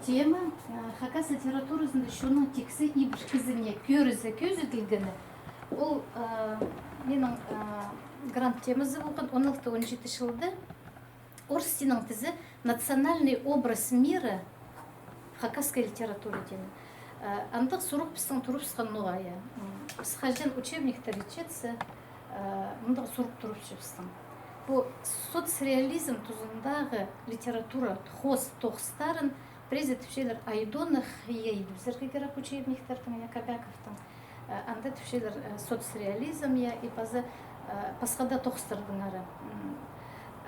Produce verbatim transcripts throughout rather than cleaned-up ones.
Тема, э, хакас литературазында чонның тиксі ибіркізіне кӧрізі кӧзіділгені. Ол, э, минің, э, грант темазы полған он алты — он читі чылда. Орыс тілінең тізе «Национальный образ мира в хакасской литературе» теен. Э, андағ сурығ пістің турыбысхан ноға, я. М, піс хаҷан учебниктер итчетсе, э, мындағ сурығ турыбысча пістің. Пу соцреализм тузындағы литература хоос тоғыстарын пірее тіпчелер Айдоны хыйа идібізерге кирек учебниктердең, я, Кобяковтың. Э, анда тіпчелер, э, соцреализм, я, и паза, э, пасха даа тоғыстардаңар. М,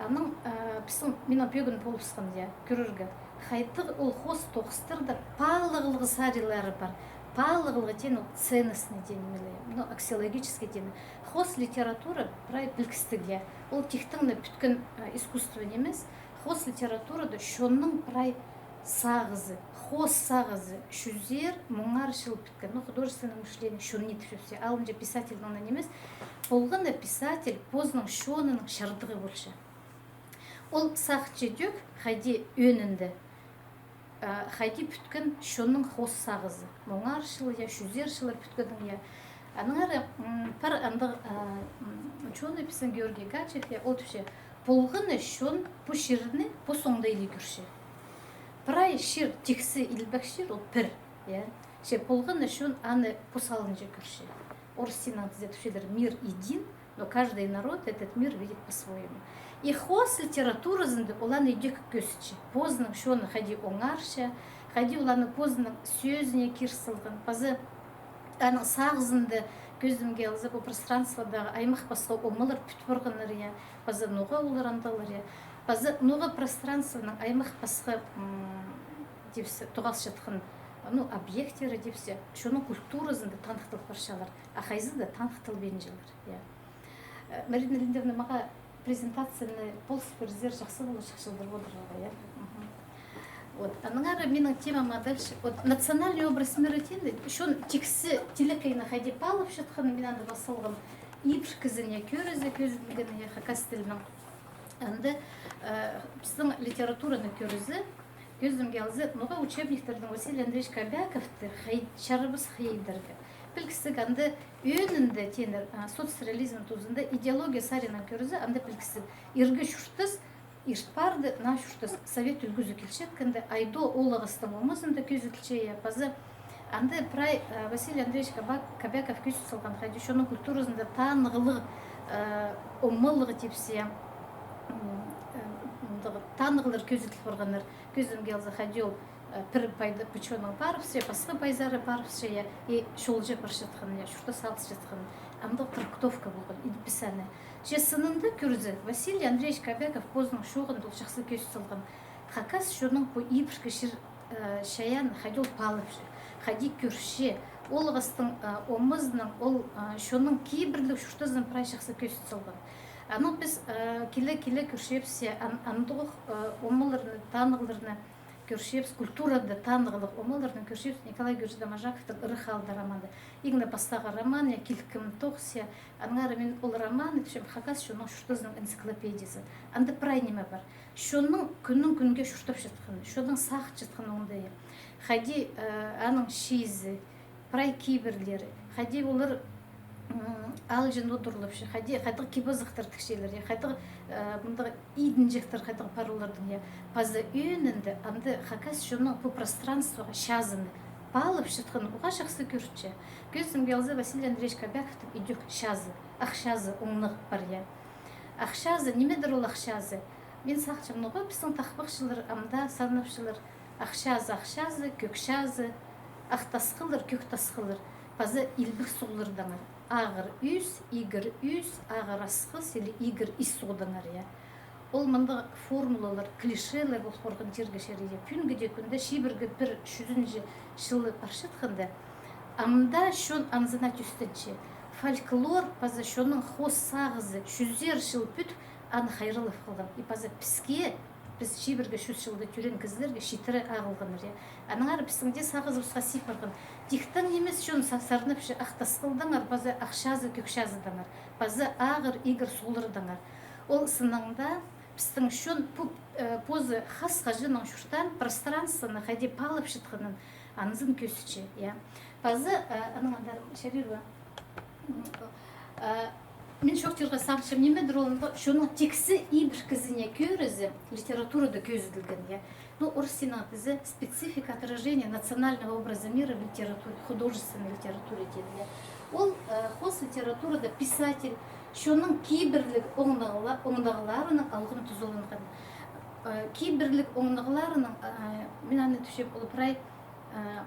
аның, э, пістің, минің пӧгін полыбысхан, я, кӧрерге. Хайдағ ол хоос тоғыстарда паалығлығ сарилары пар. Паалығлығ теен ол ценностный теен ме ле, ну, аксиологический теен. Хоос литература прай пілдістіг, я. Ол тихтең не пӱткен, э, искусство нимес. Хоос литературада чонның прай сағызы, хоос сағызы, чӱзер, муңар чыл пӱткен, ну, художественное мышление, чон ниитіп чӧрзе, алынҷа писательнің нимес, полған на писатель позының чонының чардығы полча. Ол сағынча тӧк, хайди ӧӧнінде, а, хайди пӱткен чонның хоос сағызы, муңар чыл, я, чӱзер чыл пӱткеннің, я. Аннаңар, м, пар андағ, а, м, учёный пістің Георгий Гачев, я, ол тіпче, полған на чон пу чирні пос оңдайлы кӧрче. Прай чир, тиксі илбек чир, ол пір, я. Че полған на чон аны пос алынҷа кӧрче. Орыс тілінең тізе тіпчелер «мир един», но каждый народ этот мир видит по-своему. И хоос литературазында ол аны идӧк кӧзітче. Позының чоны хайди оңарча, хайди ол аны позының сӧзіне кир салған. Паза аның сағызында кӧзідімге алза, пу пространстводағы аймах-пасха омалар пӱт парғаннар, я. Паза ноға олар андағлар, я. Паза ноға пространствоның аймах-пасха, м, тіпче, тоғасчатхан, ну, объекттері тіпче, чонның культуразында таныхтал парчалар, а хайзы даа таныхталбинчалар, я. Э, Марина Леонидовна, мағаа презентацияны полыс пирзер, чахсы поларҷых чылдыр одырарға, я. Мгм. Вот, аннаңар минің темама дальше. Вот, национальный образ мира теен, чон тиксі тілекейні хайди паалапчатхан, мин анда пас салғам, ибіркізіне кӧрізі кӧзіділгені, я, хакас тілінең. Анда, э, пістің литератураны кӧрізі, кӧзідімге алза, ноға учебниктердең Василий Андреевич Кобяковты хай-, чарабас хыйа идерге. Пілдістіг, анда ӧӧнінде тееннер, а, соцреализм тузында идеология саринаң кӧрізі, анда пілдістіг, иргі чуртас, ирт парды, наа чуртас, совет ӱлгӱзі килчеткенде, Айдо оолағастың омазында кӧзіділче, я, паза анда прай, а, Василий Андреевич Кобя-, Кобяков кӧзіт салған, хайди чонның культуразында танығлығ, а, омалығ тіпче, м, э, мындағ танығлар кӧзіділ парғаннар. Кӧзідімге алза, хайди ол, э, пір пайда пічонның парыбысча, пасха пайзары парыбысча, я, и чолҷа парчатхан, я, чуртас алысчатхан. Андағ трактовка полған, идіп піс аны. Че сынында кӧрзе, Василий Андреевич Кобяков позының чооғында ол чахсы кӧзіт салған. Хакас чонның пу ибіркі чир, э, чайаанын хайди ол паалапча, хайди кӧрче, оолағастың, э, омазынаң ол, э, чонның кибірліг чуртазын прай чахсы кӧзіт салған. Анаң піс, э, киле-киле кӧрчебіс, я, ан-, андағ, э, омаларны, танығларны кӧрчебіс, культурада танығлығ омаларны кӧрчебіс Николай Георгиевич Доможаковтың «Ырах аалда» романы. Иң не пастағы роман, я, «Килкім тоғыс», я. Аннаңар мин ол роман итчем хакас чонның чуртазының энциклопедиязы. Анда прай ниме пар. Чонның кӱннең кӱнге чуртапчатханы, чонның сағынчатханы оңдайы. Хайди, э, аның чиизі, прай кибірлері, хайди олар, м, аалҷын одырлапча, хайди, хайдағ кип-азахтар тікчелер, я, хайдағ, э, мындағ идінҷектер хайдағ пар оларның, я. Паза ӧӧнінде анда хакас чонның пу пространствоға чазыны паалапчатханын уғаа чахсы кӧрче. Кӧзідімге алза, Василий Андреевич Кобяковтың идӧк чазы, ах чазы, оңнағ пар, я. Ах чазы, нимедір ол ах чазы? Мин сағынчам, ноға пістің тахпахчылар ам даа сарнапчалар: ах чазы, ах чазы, кӧк чазы, ах тасхыллар, кӧк тасхыллар, паза илбек суғлардаңар. Ағыр ӱс, игір ӱс, ағыр асхыс или игір ис суғдаңар, я. Ол мындағ формулалар, клишелер пол парған чирге чарир, я. Пӱӱнгі дее кӱнде чибіргі пір чӱзінҷі чылы парчатханда, ам даа чон анзына тӧстенче. Фольклор паза чонның хоос сағызы чӱзер чыл пӱт аны хайраллап халған. И паза піске, піс чибіргі чӱс чылда тӧреен кізілерге читіре ағылғаннар, я. Аннаңар пістің дее сағызыбысха сип парған. Тихтең нимес чон са-, сарнапча: ах тасхылдаңар, паза ах чазы, кӧк чазыдаңар, паза ағыр, игір суғлардаңар. Ол сынында Пістің чон пу, э, позы хас хаҷаннаң чуртаан пространствоны хайди паалапчатханын анзын кӧзітче, я. Паза, э, анаң андар чарир ба? М, э, мин чоохтирға сағынчам, нимедір ол, чонның тиксі ибіркізіне кӧрізі литературада кӧзіділген, я. Ну, орыс тілінең тізе специфика отражения национального образа мира в литературе, художественной литературе тиді, я. Ол, э, хоос литературада писатель чонның кибірліг оңнағла-, оңнағларынаң алғым тузаланған. Э, кибірліг оңнағларынаң, э, мин аны тіпчем, ол прай, э,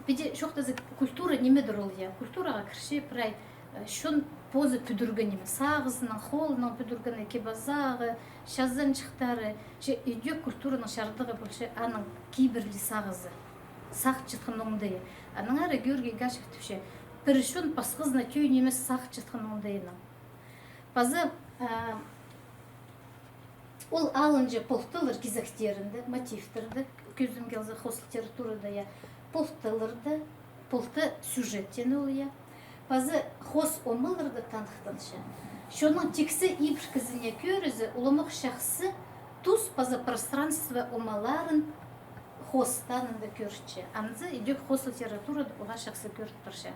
піди чоохтаза, культура нимедір ол, я. Культураға кірче прай, э, чон позы пӱдірген ниме. Сағызынаң, холынаң пӱдірген, кип-азағы, чазанҷыхтары, че идӧк культураның чардығы полча аның кибірліг сағызы. Сағынчатхан оңдайы. Аннаңар Георгий Гашев тіпче, пір чон пасхазына тӧӧй нимес сағынчатхан оңдайынаң. Паза, а, ол алынҷа полталар кизектерінде, мотивтерде, кӧзідімге алза, хоос литературада, я, полталарда, полта сюжеттен ол, я. Паза хоос омаларда таныхтанча. Чонның тиксі ибіркізіне кӧрізі, уламох чахсы тус паза пространство омаларын хоостаанында кӧрче. Анзы идӧк хоос литературада уғаа чахсы кӧріт парча.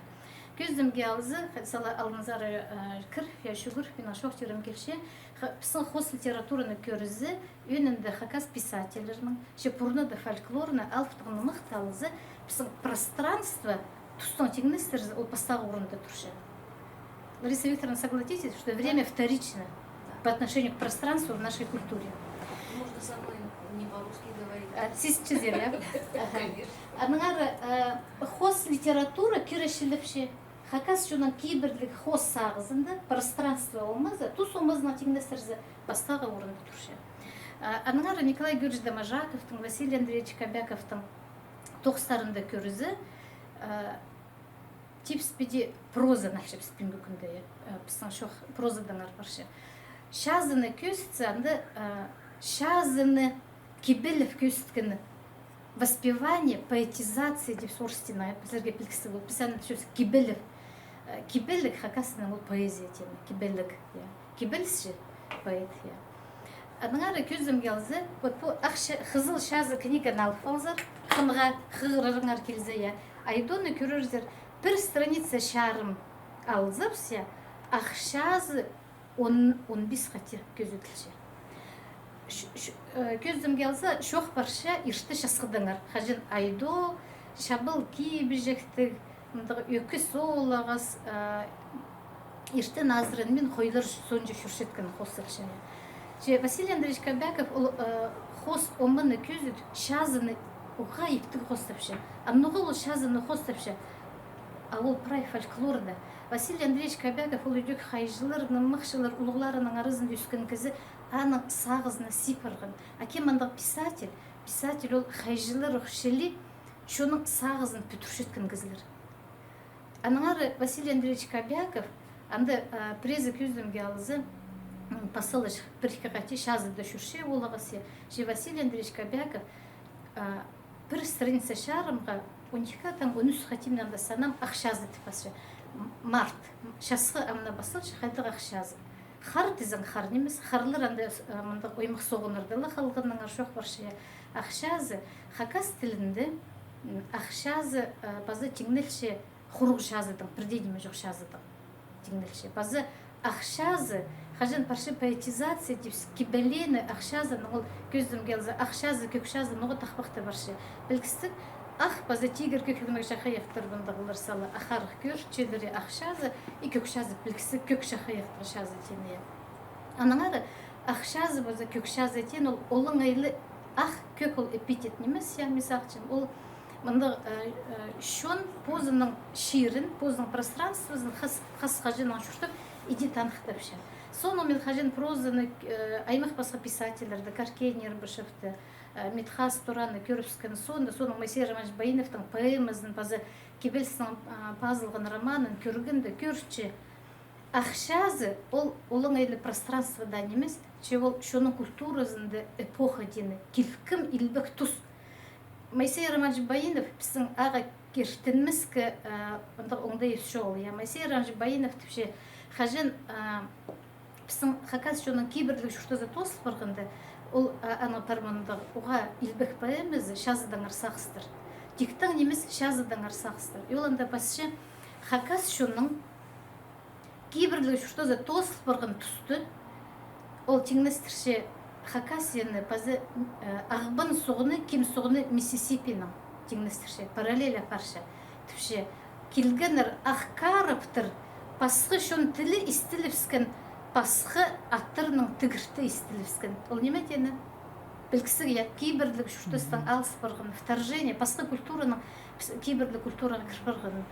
Кӧзідімге алза, сала алнынзар, э, кір, я, чӱгӱр, мин чоохтирым килче, ха-, пістің хоос литератураны кӧрізі, ӧӧнінде хакас писательлерінің, че пурнада фольклорны алыптығ нымахты алза, пістің пространство, тустың тиңнестірізі, ол пастағы орында турча. Лариса Викторовна, согласитесь, что время вторично по отношению к пространству в нашей культуре? Можно со мной не по-русски говорить. А, сис чізе, я? Конечно. Аннаңар, э, хоос литература киречілепче, хакас чонның кибірліг хоос сағызында пространство омазы, тус омазынаң тиңнестірзе, пастағы орында турча. Э, аннаңар Николай Георгиевич Доможаковтың, Василий Андреевич Кобяковтың тоғыстарында кӧрізі, э, типче піди проза, нахчы піс пӱӱнгі кӱнде, э, пістің чоох прозадаңар парча. Чазыны кӧзітсе, анда, э, чазыны кибелеп кӧзіткені, воспевание, поэтизация тіп орыс тілінең, пістерге пілдістіг ол, піс аны тіпчебіс кибелеп. Э, кибеліг хакаснаң ол поэзия теені, кибеліг, я. Кибелісчі поэт, я. Аннаңар кӧзідімге алза, вот пу ах ча-, хызыл чазы книганы алып алзар, хынға хығырарыңар килзе, я. Айдоны кӧрерзер, пір страница чарым алзабыс, я, ах чазы он, он пис хати кӧзіділче. Ш-, ш-, э, кӧзідімге алза, чоох парча ирткі часхыдаңар. Хаҷан Айдо, чабал кибіҷектіг, мындағ ӧкіс оолағас, э, иртен азыранмин хойлар соонҷа чӧрчеткен хоосталча. Че Василий Андреевич Кобяков ол, э, хоос оманы кӧзіт, чазыны уғаа иптіг хоостапча. А ноға ол чазыны хоостапча? А ол прай фольклорда. Василий Андреевич Кобяков ол идӧк хайҷылар, нымахчылар улуғларының аразында ӧскен кізі, аның сағызына сыйпарған. А кем андағ писатель? Писатель ол хайҷылар ох чіли чонның сағызын пӱдірчеткен кізілер. Аннаңар Василий Андреевич Кобяков, анда, а, піреезі кӧзідімге алза, м, пасалаш пір-ікі хати чазыда чӧрче оолағас, че Василий Андреевич Кобяков, а, пір страница чарымға он ікі, там он ӱс хати, мин анда санаам, ах чазы тіп пасча. М-, март, часхы ам на пасталча, хайдағ ах чазы. Хар тізең хар нимес, харлар анда, э, мындағ оймах соғыннарда ла халғаннаңар чоох парча, я. Ах чазы, хакас тілінде, м, ах чазы, э, паза тиңнелче хуруғ чазыдаң, пірдее ниме чох чазыдаң тиңнелче. Паза ах чазы, хаҷан парча поэтизация тіпчебіс, кибелеені ах чазынаң, ол кӧзідімге алза, ах чазы, кӧк чазы ноға тахпахта парча. Пілдістіг, ах паза тигір кӧк ӧгенек чахайахтар, мындағлар сала, ах арығ кӧрчелері, ах чазы, и кӧк чазы, пілдістіг, кӧк чахайахтығ чазы теені. Аннаңар ах чазы паза кӧк чазы теен, ол олаңай ла, ах, кӧк ол эпитет нимес, я, мин сағынчам, ол мындағ, э, э, чон позының чирін, позының пространствозын хас, хас хаҷаннаң чуртап, иди таныхтапча. Соонаң мин хаҷан прозаны, э, аймах пасха писательлерді, Каркен Ербышевті, э, Митхас Тураны кӧрібіскен соонда, соонаң Моисей Романович Баиновтың поэмазын, паза кибелістің, э, пазылған романын кӧргенде кӧрче, ах чазы ол олаңай ла пространство даа нимес, че ол чонның культуразында эпоха теені, килкім илбек тус. Моисей Романович Баинов пістің ағаа киртінмеске, э, андағ оңдайыбыс чоғыл, я. Моисей Романович Баинов тіпче, хаҷан, э, Пістің хакас чонның кибірліг чуртазы тоозыл парғанда, ол, а, аның пар мындағ уғаа илбек поэмазы «Чазыдаңар сағыстар». Тиктең нимес «Чазыдаңар сағыстар». И ол анда пасча хакас чонның кибірліг чуртазы тоозыл парған туста, ол тиңнестірче Хакасияны паза, э, Ағбан суғны, Ким суғны Миссисипинең тиңнестірче, параллель апарча. Тіпче, килгеннер ах караптар, пасха чон тілі истілібіскен, пасха аттарның тігірті истілібіскен. Ол ниме теені? Пілгістіг, я, кибірліг чуртастаң алыс парған, вторжение, пасха культураның піс-, кибірліг культураға кір парған.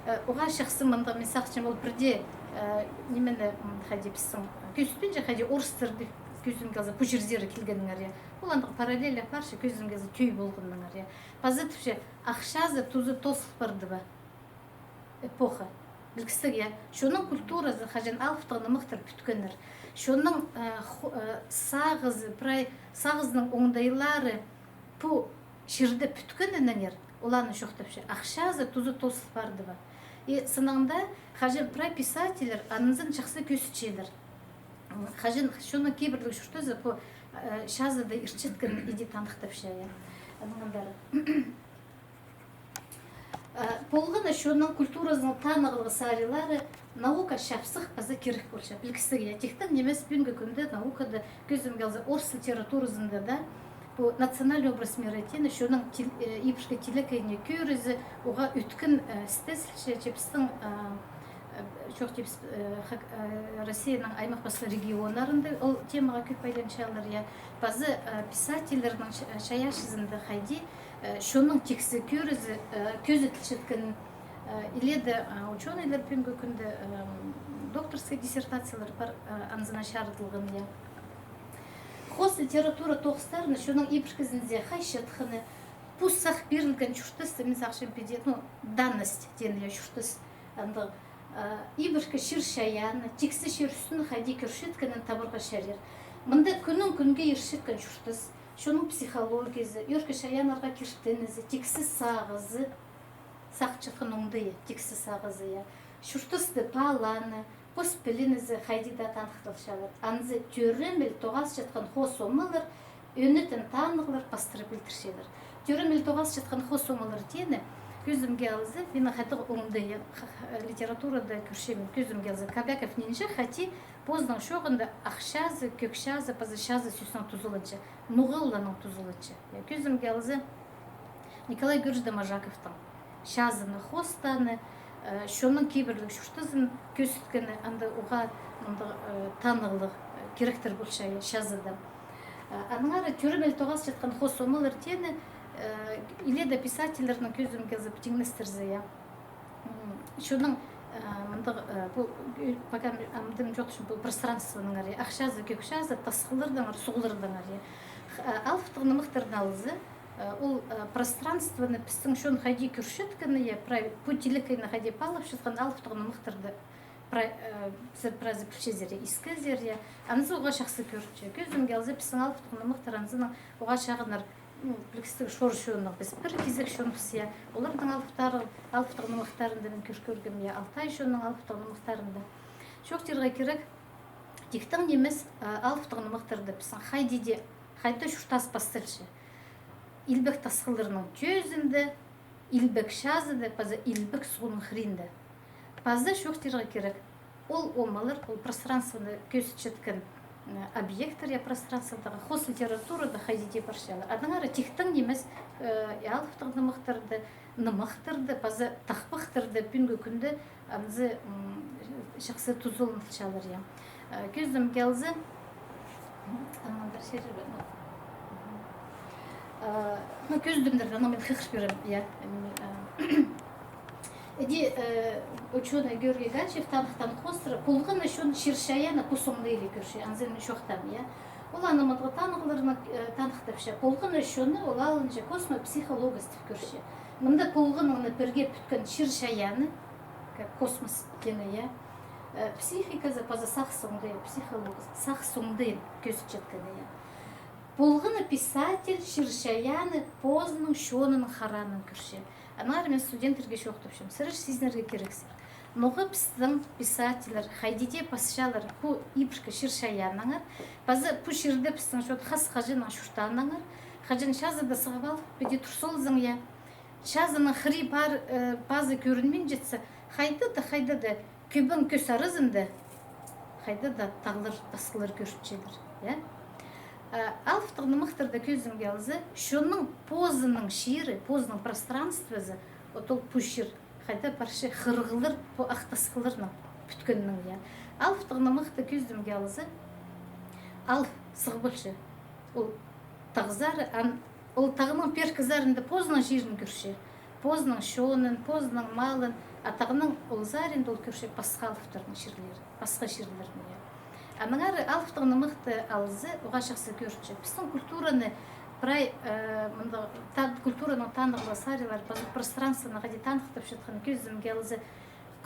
Э, уғаа чахсы мындағ, мин сағынчам, ол пірдее, э, нимені, м, хайди пістің кӧзітпинче, хайди орыстарды кӧзідімге алза, пу чирзер килгеннер, я. Ол андағ параллель апарча, кӧзідімге алза, тӧӧй полғаннар, я. Паза тіпче, ах чазы тузы тоозыл парды ба? Эпоха. Пілгістіг, я. Чонның культуразы хаҷан алыптығ нымахтар пӱткеннер. Чонның, э, ху-, э, сағызы, прай сағызының оңдайлары пу чирде пӱткенінеңер, оларны чоохтапча, ах чазы тузы тоозыл парды ба. И сынында хаҷан прай писательлер анзын чахсы кӧзітчелер. М, хаҷан чонның кибірліг чуртазы пу, э, чазыда иртчеткенін иди таныхтапча, я. Аннаңар. Э, полған на чонның культуразының танығлығ сарилары наука чапсых паза кирек полча. Пілгістіг, я, тиктең нимес, пӱӱнгі кӱнде наукада, кӧзідімге алза, орыс литературазында даа пу национальный образ мира теені, чонның тил-, э, ибіркі тілекейіне кӧрізі, уғаа ӧткін, э, істезілче, че пістің, э, э, чоохтабыс, э, хак-, э, Россияның аймах пасха регионнарында ол темаға кӧп айланчалар, я. Паза, э, писательлернің ча-, чайаачызында хайди, э, чонның тиксі кӧрізі, э, кӧзіділчеткенін, э, иледе, э, учёныйлар пӱӱнгі кӱнде, э, докторскай диссертациялар пар, э, анзына чарыдылған, я. Хоос литература тоғыстарына чонның ибіркізінде хайчатханы, пу сах пирілген чуртасты, мин сағынчам, піди, ну, данность теені, я, чуртас. Андағ, э, ибіркі чир-чайааны, тиксі чир ӱстӱн хайди кӧрчеткенін табарға чарир. Мында кӱннің кӱнге иртчеткен чуртас, чонның психологиязы, ӧӧркі чайааннарға киртінізі, тиксі сағызы, сағынчатхан оңдайы, тиксі сағызы, я. Чуртасты паалааны, пос пілінізі хайди даа таныхталчалар. Анзы тӧреміл тоғасчатхан хоос омалар, ӧнетін танығлар пастыра пілдірчелер. Тӧреміл тоғасчатхан хоос омалар теені, кӧзідімге алза, минің хайдағ оңдайы, ха-, ха-, литературада кӧрчем, кӧзідімге алза, Кобяков нинҷе хати позының чооғында ах чазы, кӧк чазы, паза чазы сӧснең тузаланча, ноғалланаң тузаланча. Я, кӧзідімге алза, Николай Георгиевич Доможаковтың чазыны хоостааны, э, чонның кибірліг чуртазын кӧзіткені, анда уғаа, анда, э, танығлығ, э, киректер полча, я, чазыда. Э, аннаңар тӧреміл тоғасчатхан хоос омалар теені, э, иледе писательлернің, кӧзідімге алза, тиңнестірзе, я. М, чонның, э, мындағ, э, пу, э, пока ам дым чоохтапчам, пу пространствоның ары, ах чазы, кӧк чазы, тасхыллардаңар, суғлардаңар, я. Х-, э, алыптығ нымахтарны алза, э, ол, э, пространствоны пістің чон хайди кӧрчеткені, я, прай-, пу тілекейні хайди паалапчатхан алыптығ нымахтарда прай-, э, сірер прайзы пілчезер, я, искезер, я. Анзы уғаа чахсы кӧрінче. Кӧзідімге алза, пістің алыптығ нымахтар анзынаң уғаа чағыннар, ну, пілдістіг, чор чоннығ піс, пір кизек чонбыс, я. Оларның алыптары, алыптығ нымахтарында мин кӧр-, кӧргем, я, алтай чонның алыптығ нымахтарында. Чоохтирға кирек, тиктең нимес, а, алыптығ нымахтарда пістің хайди даа, хайда чуртас пасталча. Илбек тасхылларның тӧзінде, илбек чазыда, паза илбек суғның хыринда. Паза чоохтирға кирек, ол омалар, ол пространствоны кӧзітчеткен, м, объекттер, я, пространстводағы, хоос литературада хайди даа парчалар. Аннаңар тиктең нимес, э, я, алыптығ нымахтарда, нымахтарда, паза тахпахтарда пӱӱнгі кӱнде анзы, м, чахсы тузаланылчалар, я. Э, кӧзідімге алза, м, аннаңар чарир ба, ну, э, ну, кӧзідімнер, анаң мин хығыр пирем, я. М, э, Іди, э, учёный Георгий Гачев таныхтаан хоостыра, полған на чон чир-чайааны пос оңдайы ла кӧрче, анзын чоохтаам, я. Ол аны мындағ танығларны, э, таныхтапча. Полған на чонны ол алынҷа космопсихологость тіп кӧрче. Мында полғаннаң пірге пӱткен чир-чайааны, как космос теені, я. Э, психиказы паза сағыс оңдайы, психология, сағыс оңдайын кӧзітчеткені, я. Полған на писатель чир-чайааны позының чонының хараанаң кӧрче. Аннаңар мин студенттерге чоохтапчам. Сірер сизінерге кирексер. Ноға пістің писательлер хайди дее пасчалар пу ибіркі чир-чайааннаңар, паза пу чирде пістің чоохтап хас хаҷаннаң чуртааннаңар, хаҷан чазыда сығып алып, піди тур салзаң, я. Чазының хыри пар, э, пазы кӧрінминчетсе, хайда-да, хайда-да, кӧбең кӧс аразында, хайда-да тағлар, тасхыллар кӧрінчелер, я. Э, алыптығ нымахтарда кӧзідімге алза, чонның позының чирі, позының пространствозы, от ол пу чир, хайда парча хырығлар пу ах тасхылларның пӱткеннең, я. Алыптығ нымахта кӧзідімге алза, алып сығып алча. Ол тағзар, ан-, ол тағның пеер кізарында позының чирін кӧрче, позының чонын, позының малын, а тағның ол саринда ол кӧрче пасха алыптарның чирлерін, пасха чирлерін, я. Аннаңар алыптығ нымахты алза, уғаа чахсы кӧрінче. Пістің культураны прай, э, мында та-, культураның таныхтығ саринлар, паза пространствоны хайди таныхтапчатхан кӧзідімге алза,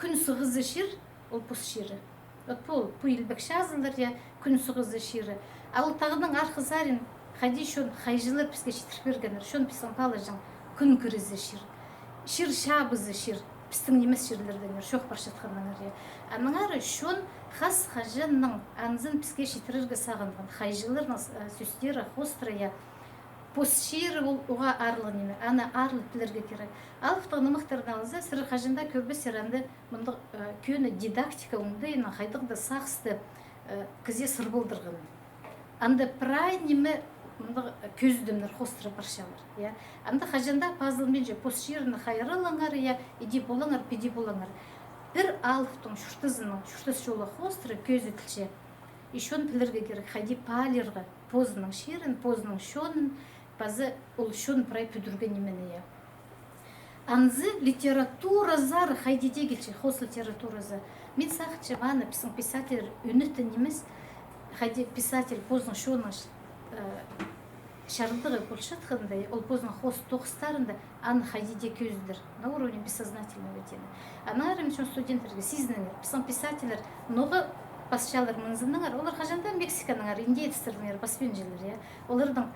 кӱн сығызы чир, ол пос чирі. От пу, пу илбек чазылар, я, кӱн сығызы чирі. А ол тағның арғы сарин хайди чон, хайҷылар піске читір пиргеннер, чон пістің палаҷаң кӱн кірізі чир. Чир чабызы чир, пістің нимес чирлердеңер, чоох парчатханнаңар, я. Аннаңар чон хас хаҷаннаң анзын піске читірерге сағынған. Хайҷыларның, э, сӧстері хоостыра, я, пос чирі ол уғаа аарлығ ниме, аны аарлап пілерге кирек. Алыптығ нымахтарны алза, сірер хаҷан даа кӧрбессер, анда мындағ, э, кӧні дидактика оңдайынаң хайдағ-да сағысты, э, кізее сырбалдырған. Анда прай ниме мындағ, э, кӧзідімнер хоостыра парчалар, я. Анда хаҷан даа пазылминча, пос чирні хайраллаңар, я, иди полаңар, піди полаңар. Пір алыптың чуртазының, чуртас чолы хоостыра кӧзіділче. И чон пілерге кирек, хайди паалирға позының чирін, позының чонын, паза ол чон прай пӱдірген нимені, я. Анзы литературазар хайди дее килче, хоос литературазы. Мин сағынчам, аны пістің писательлер ӱнетін нимес, хайди писатель позының чонының, э, чардығы полчатханда, ол позының хоос тоғыстарында аны хайди дее кӧзідер на уровне бессознательного теена. Аннаңар мин чон студенттерге: сизініңер, пістің писательлер ноға пасчалар мынзыннаңар, олар хаҷан даа Мексиканаңар, индеецтернеңер паспинчалар, я. Оларның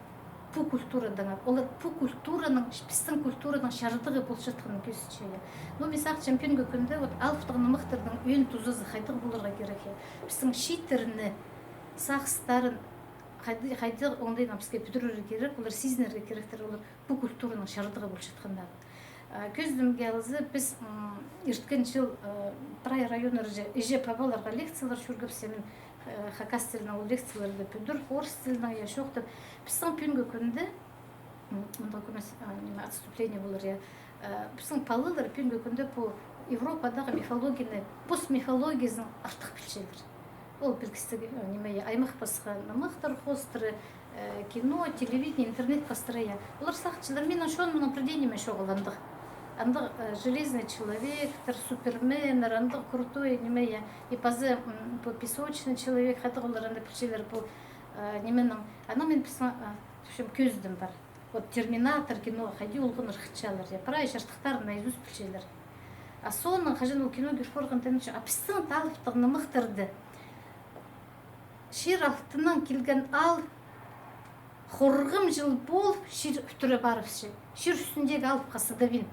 пу культурадаңар, олар пу культураның, пістің культураның чардығы полчатханын кӧзітче, я. Ну, мин сағынчам, пӱӱнгі кӱнде вот алыптығ нымахтарның ӧӧн тузазы хайдағ поларға кирек, я. Пістің чииттерні, сағыстарын хайди-, хайдағ оңдайнаң піске пӱдірерге кирек, олар сизінерге киректер, олар пу культураның чардығы полчатханнарын. А, кӧзідімге алза, піс, м, ирткен чыл, э, прай районнарҷа іҷе-пабаларға лекциялар чӧргебіс, мин, э, хакас тілінең ол лекцияларны пӱдір, орыс тілінең, я, чоохтап. Пістің пӱӱнгі кӱнде, м, мындағ кӧмес, а, ниме, отступление полар, я. Э, пістің палалар пӱӱнгі кӱнде пу Европадағы мифологияны, пос мифологиязын артых пілчелер. Ол пілдістіг, э, ниме, я, аймах пасха нымахтар хоостыра, э, кино, телевидение, интернет пастыра, я. Олар сағынчалар, минің чонымның пір дее ниме чоғыл андағ. Андағ, э, железный человектер, суперменнер, андағ крутой ниме, я. И паза, м, пу песочный человек, хайдағ олар анда пілчелер пу, э, нименің. Анаң мин пістің, э, в общем, кӧзідім пар. Вот Терминатор кино хайди олғаннар хынчалар, я, прай чардыхтарын наизусть пілчелер. А соонаң хаҷан ол кино кӧр парғанда, а пістің алыптығ нымахтарда чир алтынаң килген аал хорғым чыл полып, чир ӱтіре парыбысча. Чир ӱстӱндегі алыпха сыдабин.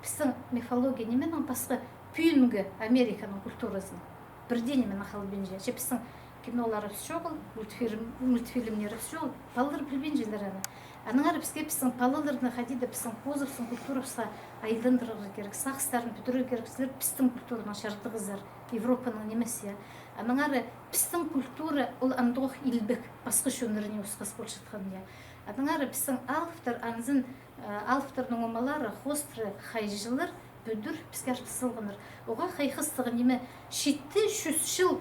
Пістің мифология нименең пасха пӱӱнгі Американың культуразынаң? Пір дее нименең халбинча. Че пістің киноларыбыс чоғыл, мультфильм, мультфильмнерібіс чоғыл, палалар пілбинчелер аны. Аннаңар піске пістің палаларны хайди даа пістің позыбыстың культурабысха айландырарға кирек, сағыстарын пӱдірерге кирек, сірер пістің культураның чардығызар, Европаның нимес, я. Аннаңар пістің культура ол андох илбек, пасха чоннарнаң осхас полчатхан, я. Аннаңар пістің алыптар анзын, э, алыптарның омалары, хоостыра, хайҷылар пӱдір піске артыс салғаннар. Оға хайхастығ ниме, читі чӱс чыл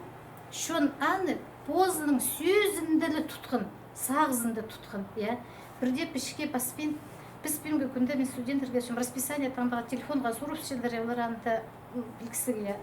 чон аны позының сӧзінде ле тутхан, сағызында тутхан, я. Пірдее пічікке паспин, піс пӱӱнгі кӱнде, мин студенттерге чім расписание таңдағы телефонға сурыбысчалар, я, олар анда, м, пілгістіг, я,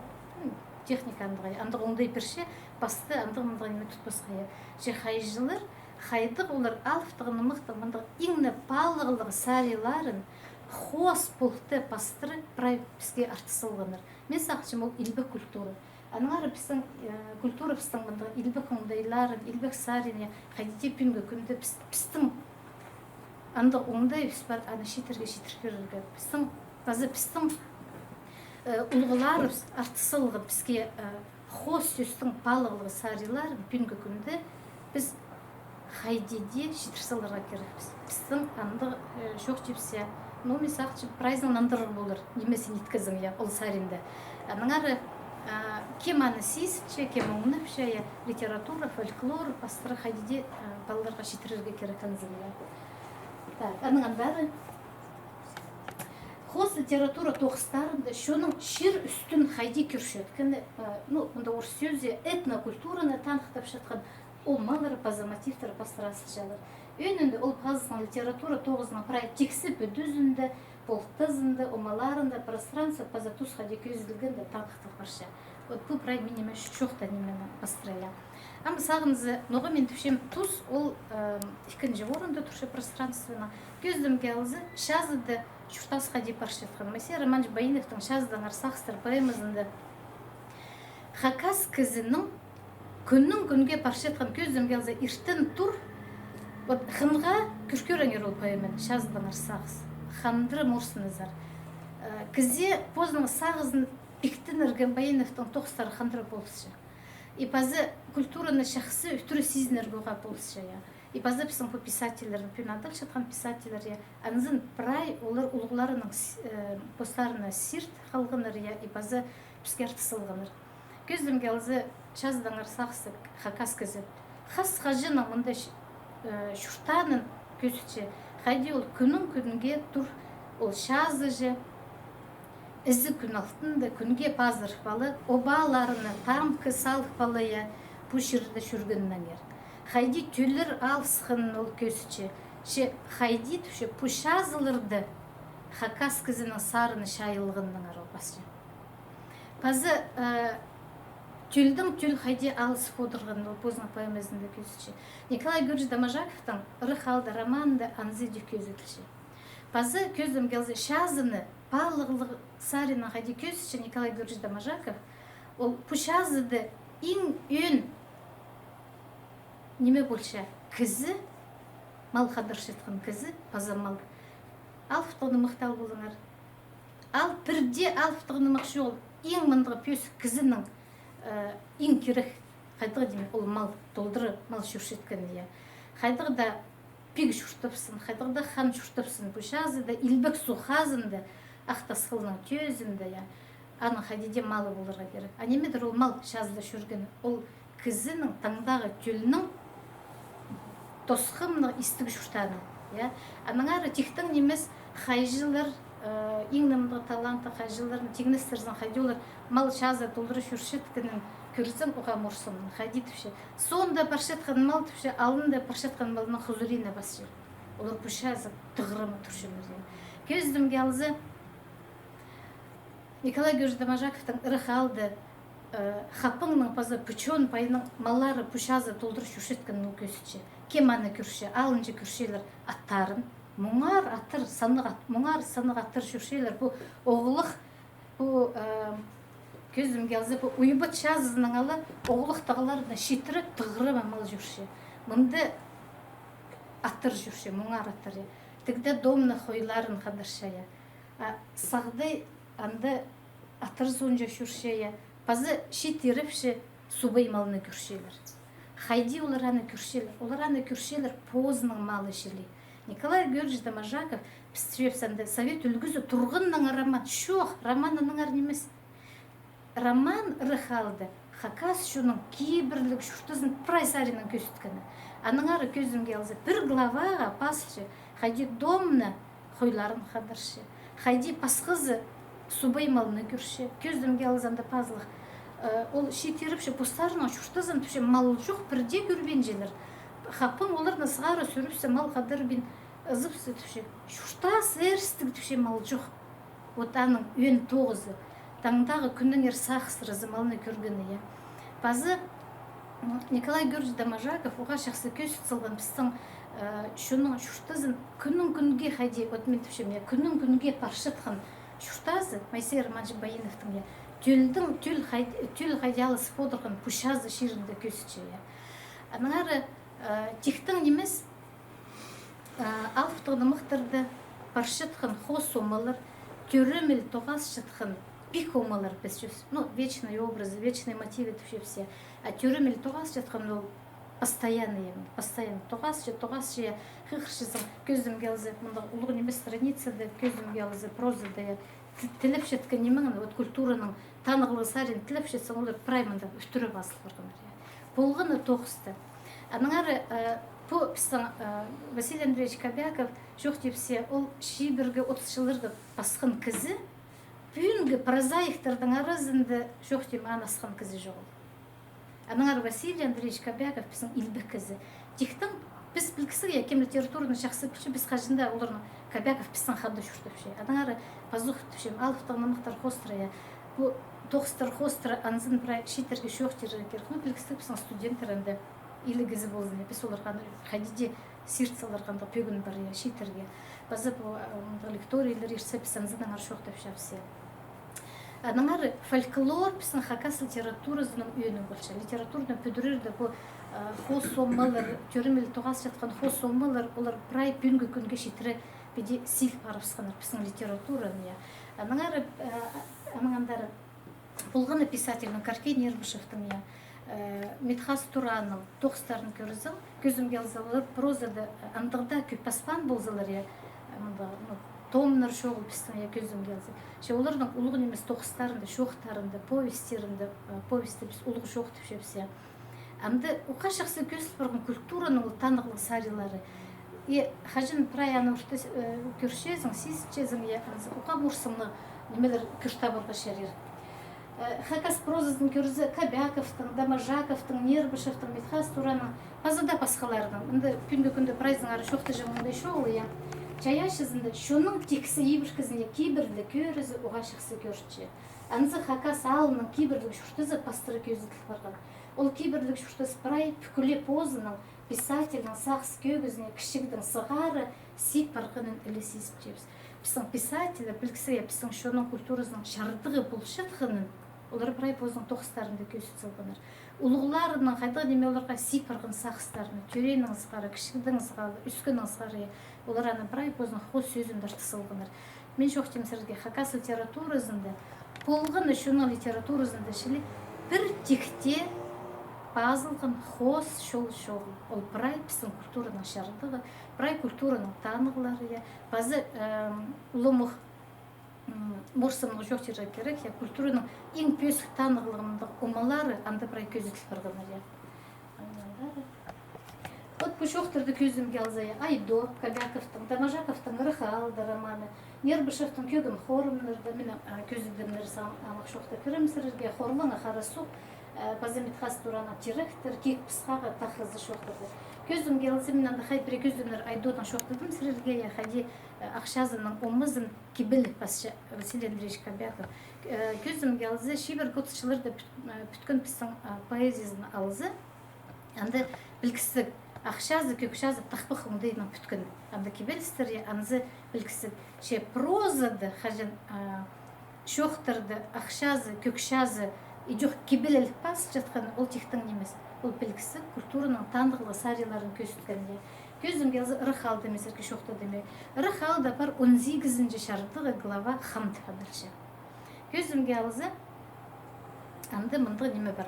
м, техника андағ, я, андағ оңдай пирче, пасты андағ-мындағ ниме тутпасха, я. Че хайҷылар, хайдағ олар алыптығ нымахтың мындағ иң не паалығлығ саринларын хоос полтыра пастыра прай піске артыс салғаннар. Мин сағынчам, ол илбек культура. Аннаңар пістің, э, культурабыстың мындағ илбек оңдайларын, илбек саринны хайди дее пӱӱнгі кӱнде піс-, пістің андағ оңдайыбыс пар, аны чииттерге читір пирерге. Пістің, паза пістің Э, улуғларыбыс артыс салған піске, э, хоос сӧстің паалағлығ саринларын пӱӱнгі кӱнде піс хайди дее читір саларға кирекпіс. Пістің андағ, э, чох тіпче, ну, мин сағынчам, прайзын нандырар полар, нимезін иткезең, я, ол саринда. Аннаңар, э, кем аны сизінче, кем оңнапча, я, литература, фольклор пастыра хайди дее, э, палаларға читірерге кирек анзын, я. Так, аннаң андар хоос литература тоғыстарында чонның чир ӱстӱн хайди кӧрчеткені, э, ну, мында орыс сӧзі, этнокультураны таныхтапчатхан омалар паза мотивтер пастыра сыхчалар. Ӧӧнінде ол пазының литература тоғызының прай тиксі пӱдізінде, полтызында, омаларында пространство паза тус хайди кӧзіділгенде таныхтал парча. Вот пу прай миниме чоохтаан нимені пастыра, я. Ам сағынза, ноға мин тіпчем, тус ол, э, ікінҷі орында турча пространствоның. Кӧзідімге алза, чазыда чуртас хайди парчатхан. Моисей Романович Баиновтың «Чазыдаңар, сағыстар» поэмазында хакас кізінің кӱннің кӱнге парчатхан, кӧзідімге алза, иртен тур, вот, хынға, кӧр-, кӧріңер ол поэманы, «Чазыдаңар, сағыс». Хандыра морсыназар. Э, кізі позының сағызын пиктенерге Баиновтың тоғыстары хандыра полысча. И паза культураны чахсы ӱтіре сизінерге уғаа полысча, я. И паза пістің пу писательлер, пӱӱн адалчатхан писательлер, я, анзын прай олар улуғларының с-, э, постарына сирт халғаннар, я, и паза піске артыс салғаннар. Кӧзідімге алза, «Чазыдаңар, сағыстар» хакас кізі хас-хаҷаннаң мында ч-, э, чуртаанын кӧзітче, хайди ол кӱннің кӱнге тур, ол чазыҷа, ізі кӱн алтында, кӱнге пазырып ала, обаларына тамғы салып ала, я, пу чирде чӧргеннеңер. Хайди тӧллер алысханын ол кӧзітче, че хайди тіпче, пу чазыларда хакас кізінің сарыны чайылғаннаңар ол пасча. Паза, э, тӧлдең тӧл хайди алысып одырғанын ол позының поэмазында кӧзітче. Николай Георгиевич Доможаковтың «Ырах аалда» романында анзы даа кӧзіділче. Паза кӧзідімге алза, чазыны паалағлығ саринаң хайди кӧзітче Николай Георгиевич Доможаков, ол пу чазыда иң ӧӧн ниме полча: кізі, мал хадарчатхан кізі паза мал. Алыптығ нымахты ал полыңар. Ал пірдее алыптығ нымах чоғыл. Иң мындағ пӧзік кізінің, э, иң кирек, хайдағ дее ол мал, толдыра мал чӧрчеткен, я. Хайдағ даа пиг чуртапсын, хайдағ даа хан чуртапсын, пу чазыда, Илбек Суғ хазында, Ах Тасхылның тӧзінде, я, аның хайди дее малы поларға кирек. А нимедір ол мал чазыда чӧрген? Ол кізінің, таңдағы тӧлнің тосхымның истіг чуртааны, я. Аннаңар тиктең нимес хайҷылар, э, иң нымдығ таланты хайҷыларын тиңнестірзең, хайди олар мал чазы толдыра чӧрчеткенін кӧрзең, уғаа морсымнаң, хайди тіпче. Соонда парчатхан мал тіпче, алнында парчатхан малның хузуриина пасча. Олар пу чазы тығырыма турчалар, я. Кӧзідімге алза, Николай Георгиевич Доможаковтың «Ырах аалда», э, хапаңның паза пу чон пайының маллары пу чазы толдыра чӧрчеткенін ол кӧзітче. Кем аны кӧрче? Алынҷа кӧрчелер аттарын. Муңар аттар, саннығ ат-, муңар саннығ аттар чӧрчелер. Пу оғлах, пу, э, кӧзідімге алза, пу Уйбат чазызынаң ала оғлах тағларны читіре тығырыма мал чӧрче. Мында аттар чӧрче, муңар аттар, я. Тігде домна хойларын хадарча, я. А сағдай анда аттар соонҷа чӧрче, я. Паза чиит ирепче субай малны кӧрчелер. Хайди олар аны кӧрчелер? Олар аны кӧрчелер позының малы чіли. Николай Георгиевич Доможаков, піс тіпчебіс анда совет ӱлгӱзі турғаннаңар роман. Чох, роман аннаңар нимес. Роман «Ырах аалда» хакас чонның кибірліг чуртазын прай саринаң кӧзіткені. Аннаңар кӧзідімге алза, пір главаға пазылча, хайди домна хойларын хадарча, хайди пасхазы субай малны кӧрче. Кӧзідімге алза, анда пазылығ, э, ол чиит ирепче постарының чуртазын, тіпче, мал чох, пірдее кӧрбинчелер. Хапаң оларны сығара сӱрібіссе, мал хадарбин ызыбысса, тіпче, чуртас ээрістіг, тіпче, мал чох. Вот аның ӧӧн тоғызы. Таңдағы кӱннеңер сағыстыразы малны кӧргені, я. Пазы, м, Николай Георгиевич Доможаков уғаа чахсы кӧзіт салған пістің, э, чонның чуртазын кӱннің кӱнге хайди, вот мин тіпчем, я, кӱннің кӱнге парчатхан чуртазы, Моисей Романович Баиновтың, я, тӧлдең тӧл хай-, тӧл хайди алысып одырған пу чазы чирінде кӧзітче, я. Аннаңар, э, тиктең нимес, Алыптығ нымахтарда парчатхан хоос омалар, тӧреміл тоғасчатхан пик омалар піс чӧс. Ну, вечные образы, вечные мотивы тіпчебіс. А тӧреміл тоғасчатхан ол постоянный, постоянно тоғасча, тоғасча, хығырчазың, кӧзімге алза, мындағ улуғ ниме страницада, кӧзімге алза, прозада, я, т-, тілепчеткен нимеңні, вот культураның танығлығы сарин тілепчетсең, олар прай мында ӱстӱре пазыл парғаннар, я. Полған на тоғыста. Аннаңар, э, пу пістің, э, Василий Андреевич Кобяков, чоохтапча, ол чибіргі отыс чылларда пасхан кізі, пӱӱнгі прозаиктарның аразында, чоохтим, анаң асхан кізі чоғыл. Аннаңар Василий Андреевич Кобяков пістің илбек кізі. Тиктең піс пілгістіг, я, кем литератураны чахсы пілче, піс хаҷан даа оларны, Кобяков пістің хада чуртапча. Аннаңар пазох тіпчем, алыптығ нымахтар хоостыра, я. Пу тоғыстар хоостыра анзын прай чииттерге чоохтирға кирек. Ну, пілгістіг, пістің студенттер анда иліг кізі ползын, я. Піс оларға хайди даа сирт саларға андағ пӧгін пар, я, чииттерге. Паза пу, а, мындағ лекторийлер иртсе, піс анзынаңар чоохтапчабыс, я. Аннаңар фольклор пістің хакас литературазының ӧӧні полча. Литератураны пӱдірерде пу, а, хоос омалар, тӧреміл тоғасчатхан хоос омалар, олар прай пӱӱнгі кӱнге читіре піди сил парыбысханнар пістің литератураны, я. Аннаңар, а, анаң андар полған на писательнің, Каркей Нербышевтің, я, э, Митхас Туранның тоғыстарын кӧрзең, кӧзімге алза, олар прозада, э, андағ даа кӧп паспаан ползалар, я, э, мында, ну, томнар чоғыл пістің, я, кӧзімге алза. Че оларның улуғ нимес тоғыстарында, чоохтарында, повестьтерінде, э, повестьті піс улуғ чоох тіпчебіс, я. Анда уғаа чахсы кӧзіл парған культураның ол танығлығ сарилары. И хаҷан прай аны орта, э, кӧрчезің, сизінчезің, я, анзы уғаа морсымнығ нимелер кӧр табарға чарир. Э, хакас прозазын кӧрзе, Кобяковтың, Доможаковтың, Нербышевтің, Митхас Туранның, паза даа пасхаларның. Анда пӱӱнгі кӱнде прайзынаңар чоохтаҷаң оңдай чоғыл, я. Чайаачызында чонның тиксі ибіркізіне кибірліг кӧрізі уғаа чахсы кӧрінче. Анзы хакас аалының кибірліг чуртазы пастыра кӧзіділ парған. Ол кибірліг чуртас прай пӱкӱле позының, писательнің сағыс кӧгізіне кічігдең сығара сип парғанын іле сизінчебіс. Пістің писательлер, пілгістіг, я, пістің чонның культуразының чардығы полчатханын олар прай позының тоғыстарында кӧзіт салғаннар. Улуғларының хайдағ ниме оларға сип парған сағыстарына, тӧрееннең сығара, кічігдең сығара, ӧскеннең сығара, я, олар аны прай позының хоос сӧзін тартыс салғаннар. Мин чоохтим сірерге, хакас литературазында полған на чонның литературазында чіли пір тикте пазылған хоос чол чоғыл. Ол прай пістің культураның чардығы, прай культураның танығлары, я. Паза, эм, уламох, м, морсымнығ чоохтирға кирек, я, культураның иң пӧзік танығлығ мындағ омалары анда прай кӧзіділ парғаннар, я. Вот пу чоохтарды кӧзімге алза, я, Айдо Кобяковтың, Доможаковтың «Ырах аалда» романы, Нербышевтің «Кӧгім хорымнарда», мин, а, кӧзідімнер сам-, амох чоохтап пирем сірерге, «Хорлаңа хара суғ», а, паза Митхас Туранның «Тиректер», «Киик пысхағы» тахызы чоохтарды. Кӧзімге алза, мин анда хай пірее кӧзідімнер Айдодаң чоохтадым сірерге, я, хайди, а, ахчазының омазын кибеліл пасча Василий Андреевич Кобяков. Э, кӧзімге алза, чибіргі отыс чылларда пӱт-, э, пӱткен пістің, а, поэзиязын алза, анда пілгістіг, ахчазы, кӧкчазы тахпах оңдайнаң пӱткен. Анда кибелістер, я, анзы пілгістіг. Че прозада хаҷан, а, чоохтарда ахчазы, кӧкчазы идӧк кибеліл пасчатхан, ол тиктең нимес. Ол пілгістіг культураның танығлығ сариларын кӧзіткен, я. Кӧзімге алза, «Ырах аалда» мин сірерге чоохтадым, я. «Ырах аалда» пар он сигізінҷі чардығы глава «Хам» тіп адалча. Кӧзімге алза, анда мындағ ниме пар.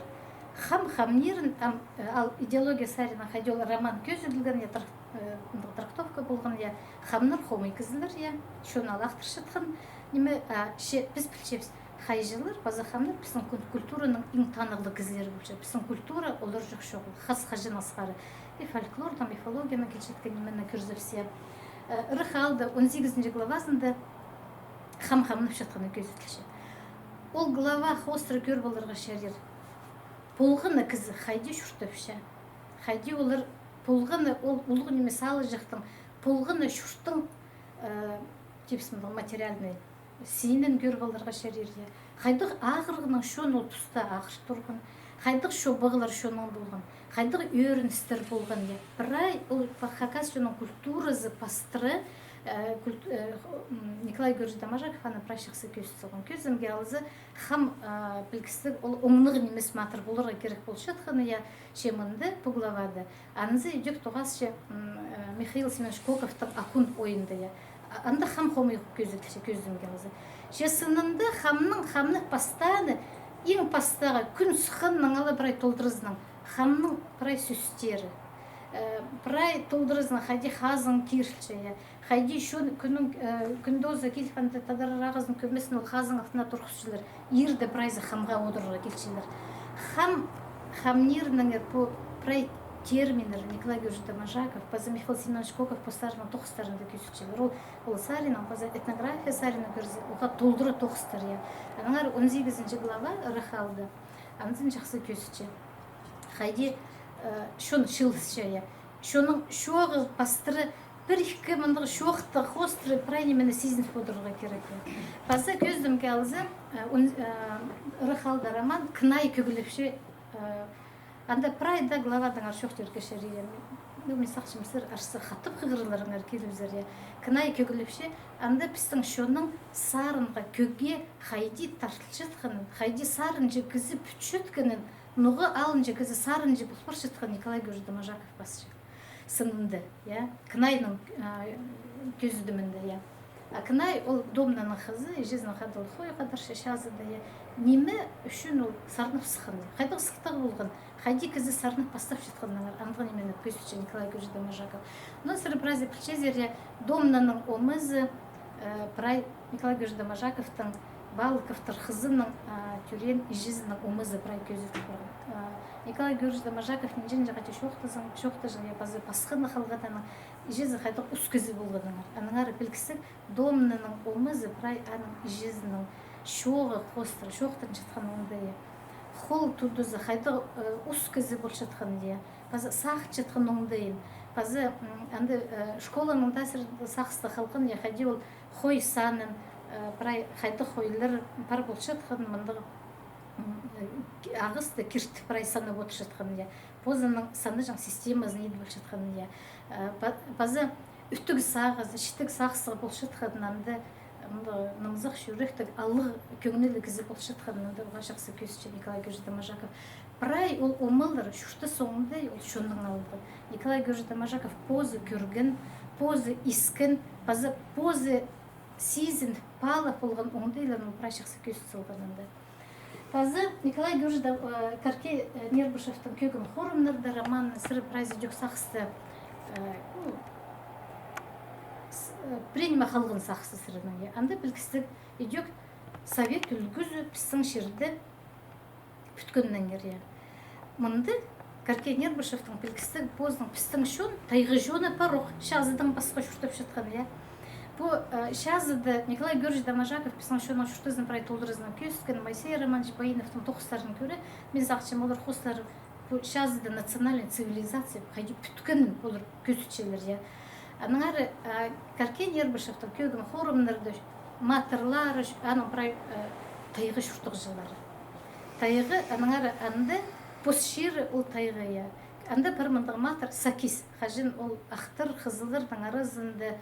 Хам хамнирын, ам, э, аал идеология саринаң хайди ол роман кӧзіділген, я, трак-, э, мындағ трактовка полған, я, хамнар хомай кізілер, я, чон аал ахтырчатхан ниме, а, че піс пілчебіс, хайҷылар паза хамнар пістің кул-, культураның иң танығлығ кізілері полча. Пістің культура оларҷах чоғыл, хас хаҷаннаң сығара. И фольклорнаң, мифологиянаң килчеткен нимені кӧрзебіс, я. Э, «Ырах аалда» он сигізінҷі главазында хам хамнапчатханы кӧзіділче. Ол глава хоостыра кӧр поларға чарир. Полған на кізі хайди чуртапча, хайди олар полған на ол улуғ ниме салыҷахтың, полған на чурттың, э, типсімнің материальный синін кӧр поларға чарир, я. Хайдағ ағырығнаң чон ол туста ағыр турған, хайдағ чобағлар чонның полған, хайдағ ӧріністер полған, я. Прай ол па-, хакас чонның культуразы пастыра, э, культ-, э, м, Николай Георгиевич Доможаков аны прай чахсы кӧзіт салған. Кӧзімге алза, хам, э, пілгістіг, ол оңнығ нимес матыр поларға кирек полчатханы, я, че мында, пу главада. Анзы идӧк тоғасча, м, э, Михаил Семёнович Коковтың «Акун» ойында, я. Анда хам хомай кӧзіділче, кӧзідімге алза. Че сынында хамның, хамның пастааны, иң пастағы кӱн сыхханнаң ала прай толдыразынаң хамның прай сӧстері. Э, прай толдыразынаң хайди хазың кирілче, я. Хайди чон кӱннің, э, кӱн тооза киліп, анда тадар ағазының кӧмезін ол хазың алтына турғысчалар. Иирде прайзы хамға одырарға килчелер. Хам, хамнирнеңер пу прай терминнер Николай Георгиевич Доможаков, паза Михаил Семёнович Коков постарының тоғыстарында кӧзітчелер. Ол, ол саринаң, паза этнография саринаң кӧрзе, уғаа толдыра тоғыстар, я. Аннаңар он сигізінҷі глава ырах аалда. Анзын чахсы кӧзітче. Хайди, э, чон чыылысча, я. Чонның чооғы пастыра пір-ікі мындағ чоохтығ хоостыра прай нимені сизініп одырарға кирек, я. Паза кӧзідімге алза, э, он, э, ырах аалда роман Кынай кӧглепче, э, анда прай даа главадаңар чоохтирға чарир, я. Ну, мин сағынчам, сірер арса хатап хығырыларыңар килібізер, я. Кынай кӧглепче, анда пістің чонның сарынға, кӧгге хайди тартылчатханын, хайди сарынҷы кізі пӱтчеткенін, ноға алынҷа кізі сарынҷы пол парчатхан Николай Георгиевич Доможаков пасча. Сынында, я, Кынайның, а, кӧзідімінде, я. А Кынай ол Домнаның хызы, іҷезінең хада ол хой хадарча чазыда, я. Ниме ӱчӱн ол сарнап сыххан, я. Хайдағ сыхтағ полған, хайди кізі сарнап пастапчатханнаңар, андағ нимені кӧзітче Николай Георгиевич Доможаков. Ну, сірер прайзы пілчезер, я, Домнаның омазы, э, прай Николай Георгиевич Доможаковтың, Балыковтар хызының, а, тӧреен іҷезінің омазы прай кӧзіділ парған. А, Николай Георгиевич Доможаков нинҷе-нинҷе хати чоохтазаң, чоохтаҷаң, я, паза пасханы халғаннаң, іҷезі хайдағ ус кізі полғаннаңар. Аннаңар пілдістіг, Домнаның омазы прай аның іҷезінің чооғы хоостыра, чоохтанчатхан оңдайы. Хол тудызы хайдағ, э, ус кізі полчатхан, я. Паза сағынчатхан оңдайын. Паза, м, анда, э, школаның даа сірер сағыста халған, я, хайди ол хой санын, э, прай хайдағ хойлар пар полчатхан, мындағ, м, э, ағасты киртіп прай санап одырчатхан, я. Позының санаҷаң системазын идіп алчатхан, я. Э, па-, паза ӱттіг сағызы, читіг сағызы полчатхан, анда, м, нымзах чӱректіг, алығ кӧңніліг кізі полчатхан, анда уғаа чахсы кӧзітче Николай Георгиевич Доможаков. Прай ол омалар чуртас оңдай ол чонның алды. Николай Георгиевич Доможаков позы кӧрген, позы искен, паза позы сизін паалап полған оңдайларын ол прай чахсы кӧзіт салған анда. Паза Николай Георгиевич Дом-, э, Каркей, э, Нербышевтің «Кӧгім хорамнарда» романын сірер прайзы ідӧк сағыста, э, ну, с-, э, пірее ниме халған сағыста сірернің, я. Анда пілдістіг, ідӧк совет ӱлгӱзі пістің чирде пӱткеннеңер, я. Мында Каркей Нербышевтің пілдістіг позының пістің чон, тайға чоны пар ох, чазыдаң пасха чуртапчатхан, я. Пу, э, чазыда Николай Георгиевич Доможаков пістің чонның чуртазын прай толдыразынаң кӧзіткен, Моисей Романович Баиновтың тоғыстарын кӧре, мин сағынчам, олар хоостыра пу чазыда национальный цивилизация хайди пӱткенін олар кӧзітчелер, я. Аннаңар, э, Каркей Нербышевтің «Кӧгім хорамнарда» матырлары, аның прай, э, тайға чуртағҷылары. Тайға, аннаңар анда пос чирі ол тайға, я. Анда пар мындағ матыр Сакис, хаҷан ол ахтар, хызылларның аразында,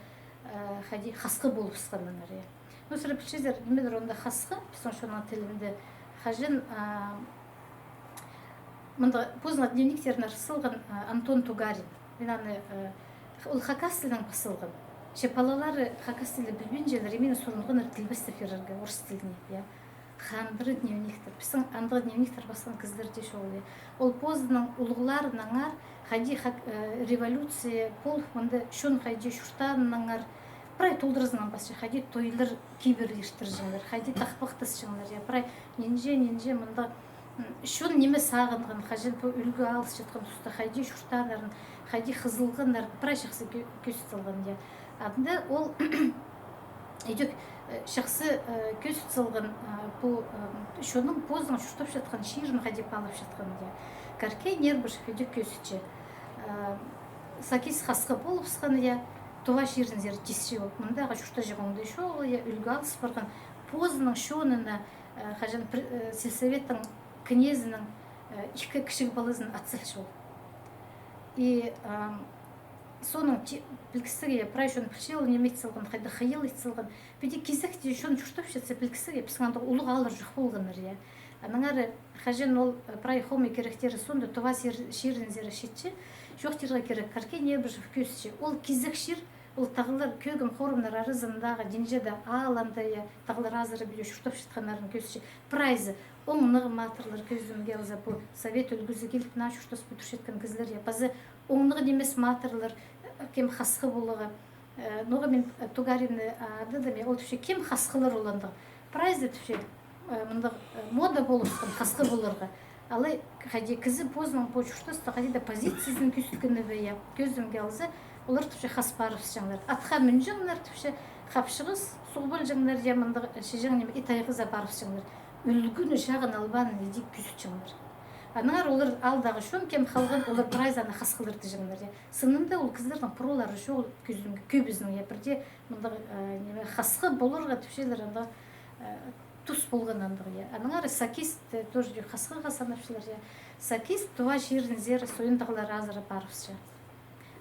э, хайди хасхы полыбысханнаңар, я. Ну, сірер пілчезер, нимедір онда хасхы, пістің чонның тілінде, хаҷан, а, мында позының дневниктерін ырах салған, а, Антон Тугарин. Мин аны, а, ол хакас тілінең пас салған. Че палалары хакас тілі пілбинчелер, и мині сурынғаннар тілбестеп пирерге орыс тіліне, я. Хандыра дневниктер. Пістің андағ дневниктер пасхан кізілер дее чоғыл, я. Ол позының улуғларынаңар, хайди хак-, э, революция пол, мында чон хайди чуртааннаңар, прай толдыразынаң пасча, хайди тойлар кибір иртірҷеңнер, хайди тахпахтасчаңнар, я, прай нинҷе, нинҷе мында, м, чон ниме сағынған, хаҷан пу ӱлгӱ алысчатхан туста хайди чуртааннарын, хайди хызылғаннарын, прай чахсы кӧ-, кӧзіт салған, я. Анда ол ідӧк, э, чахсы, э, кӧзіт салған, э, пу, э, чонның позының чуртапчатхан чирін хайди паалапчатхан, я. Каркей Нербышев ідӧк кӧзітче. Э, Сакис хасхы полыбысхан, я, Тува чирінзер тисче ол. Мындағы чуртаҷаң оңдай чоғыл, я, ӱлгӱ алыс парған. Позының чонына, э, хаҷан пр-, э, сельсоветтің кнезінің, э, ікі кічіг палазын ат салча ол. И, ам, соның ти-, пілдістіг, я, прай чон пілче ол ниме ит салған, хайдағ хыйал ит салған. Піди кизекте чон чуртапчатса, пілдістіг, я, пістің андағ улуғ ааллар чох полғаннар, я. Аннаңар хаҷан ол, э, прай хомай киректері соонда Тува чир-, чирінзер читче, чоохтирға кирек, Каркей Нербышев кӧзітче. Ол кизек чир, Ол тағлар, кӧгім хорамнар аразындағы Динҷеде аалларында, я, тағлар азыра пиди чуртапчатханнарын кӧзітче. Прайзы оңнығ матырлар, кӧзімге алза, пу совет ӱлгӱзі киліп, наа чуртаспин турчатхан кізілер, я. Паза оңнығ нимес матырлар, э, кем хасхы поларға. Э, ноға мин, э, Тугаринны, а, ададым, я, ол тіпче, кем хасхылар ол андағ. Прайзы тіпче, э, мындағ, э, мода полыбысхан хасхы поларға. Алай хайди кізі позының пу чуртаста хайди даа позициязын кӧзіткені бе, я, кӧзімге алза, олар тіпче хас парыбысчаңнар. Атха мӱнҷеңнер тіпче, хапчығыс суғ полҷаңнар, я, мындағ, э, чіҷең ниме, ит айғыза парыбысчаңнар. Ӱлгӱні чағын албаанын иди кӧзітчеңнер. Аннаңар олар аалдағы чон кем халған, олар прайзы аны хасхылар тіҷеңнер, я. Сынында ол кізілернің пурулары чоғыл, кӧзімге, кӧбізінің, я, пірдее мындағ, э, ниме, хасхы поларға тіпчелер, андағ, э, тус полған андағ, я. Аннаңар сакист, э, тоже хасхыға санапчалар, я. Сакист Тува чирінзер Сойын тағлар азыра парыбысча.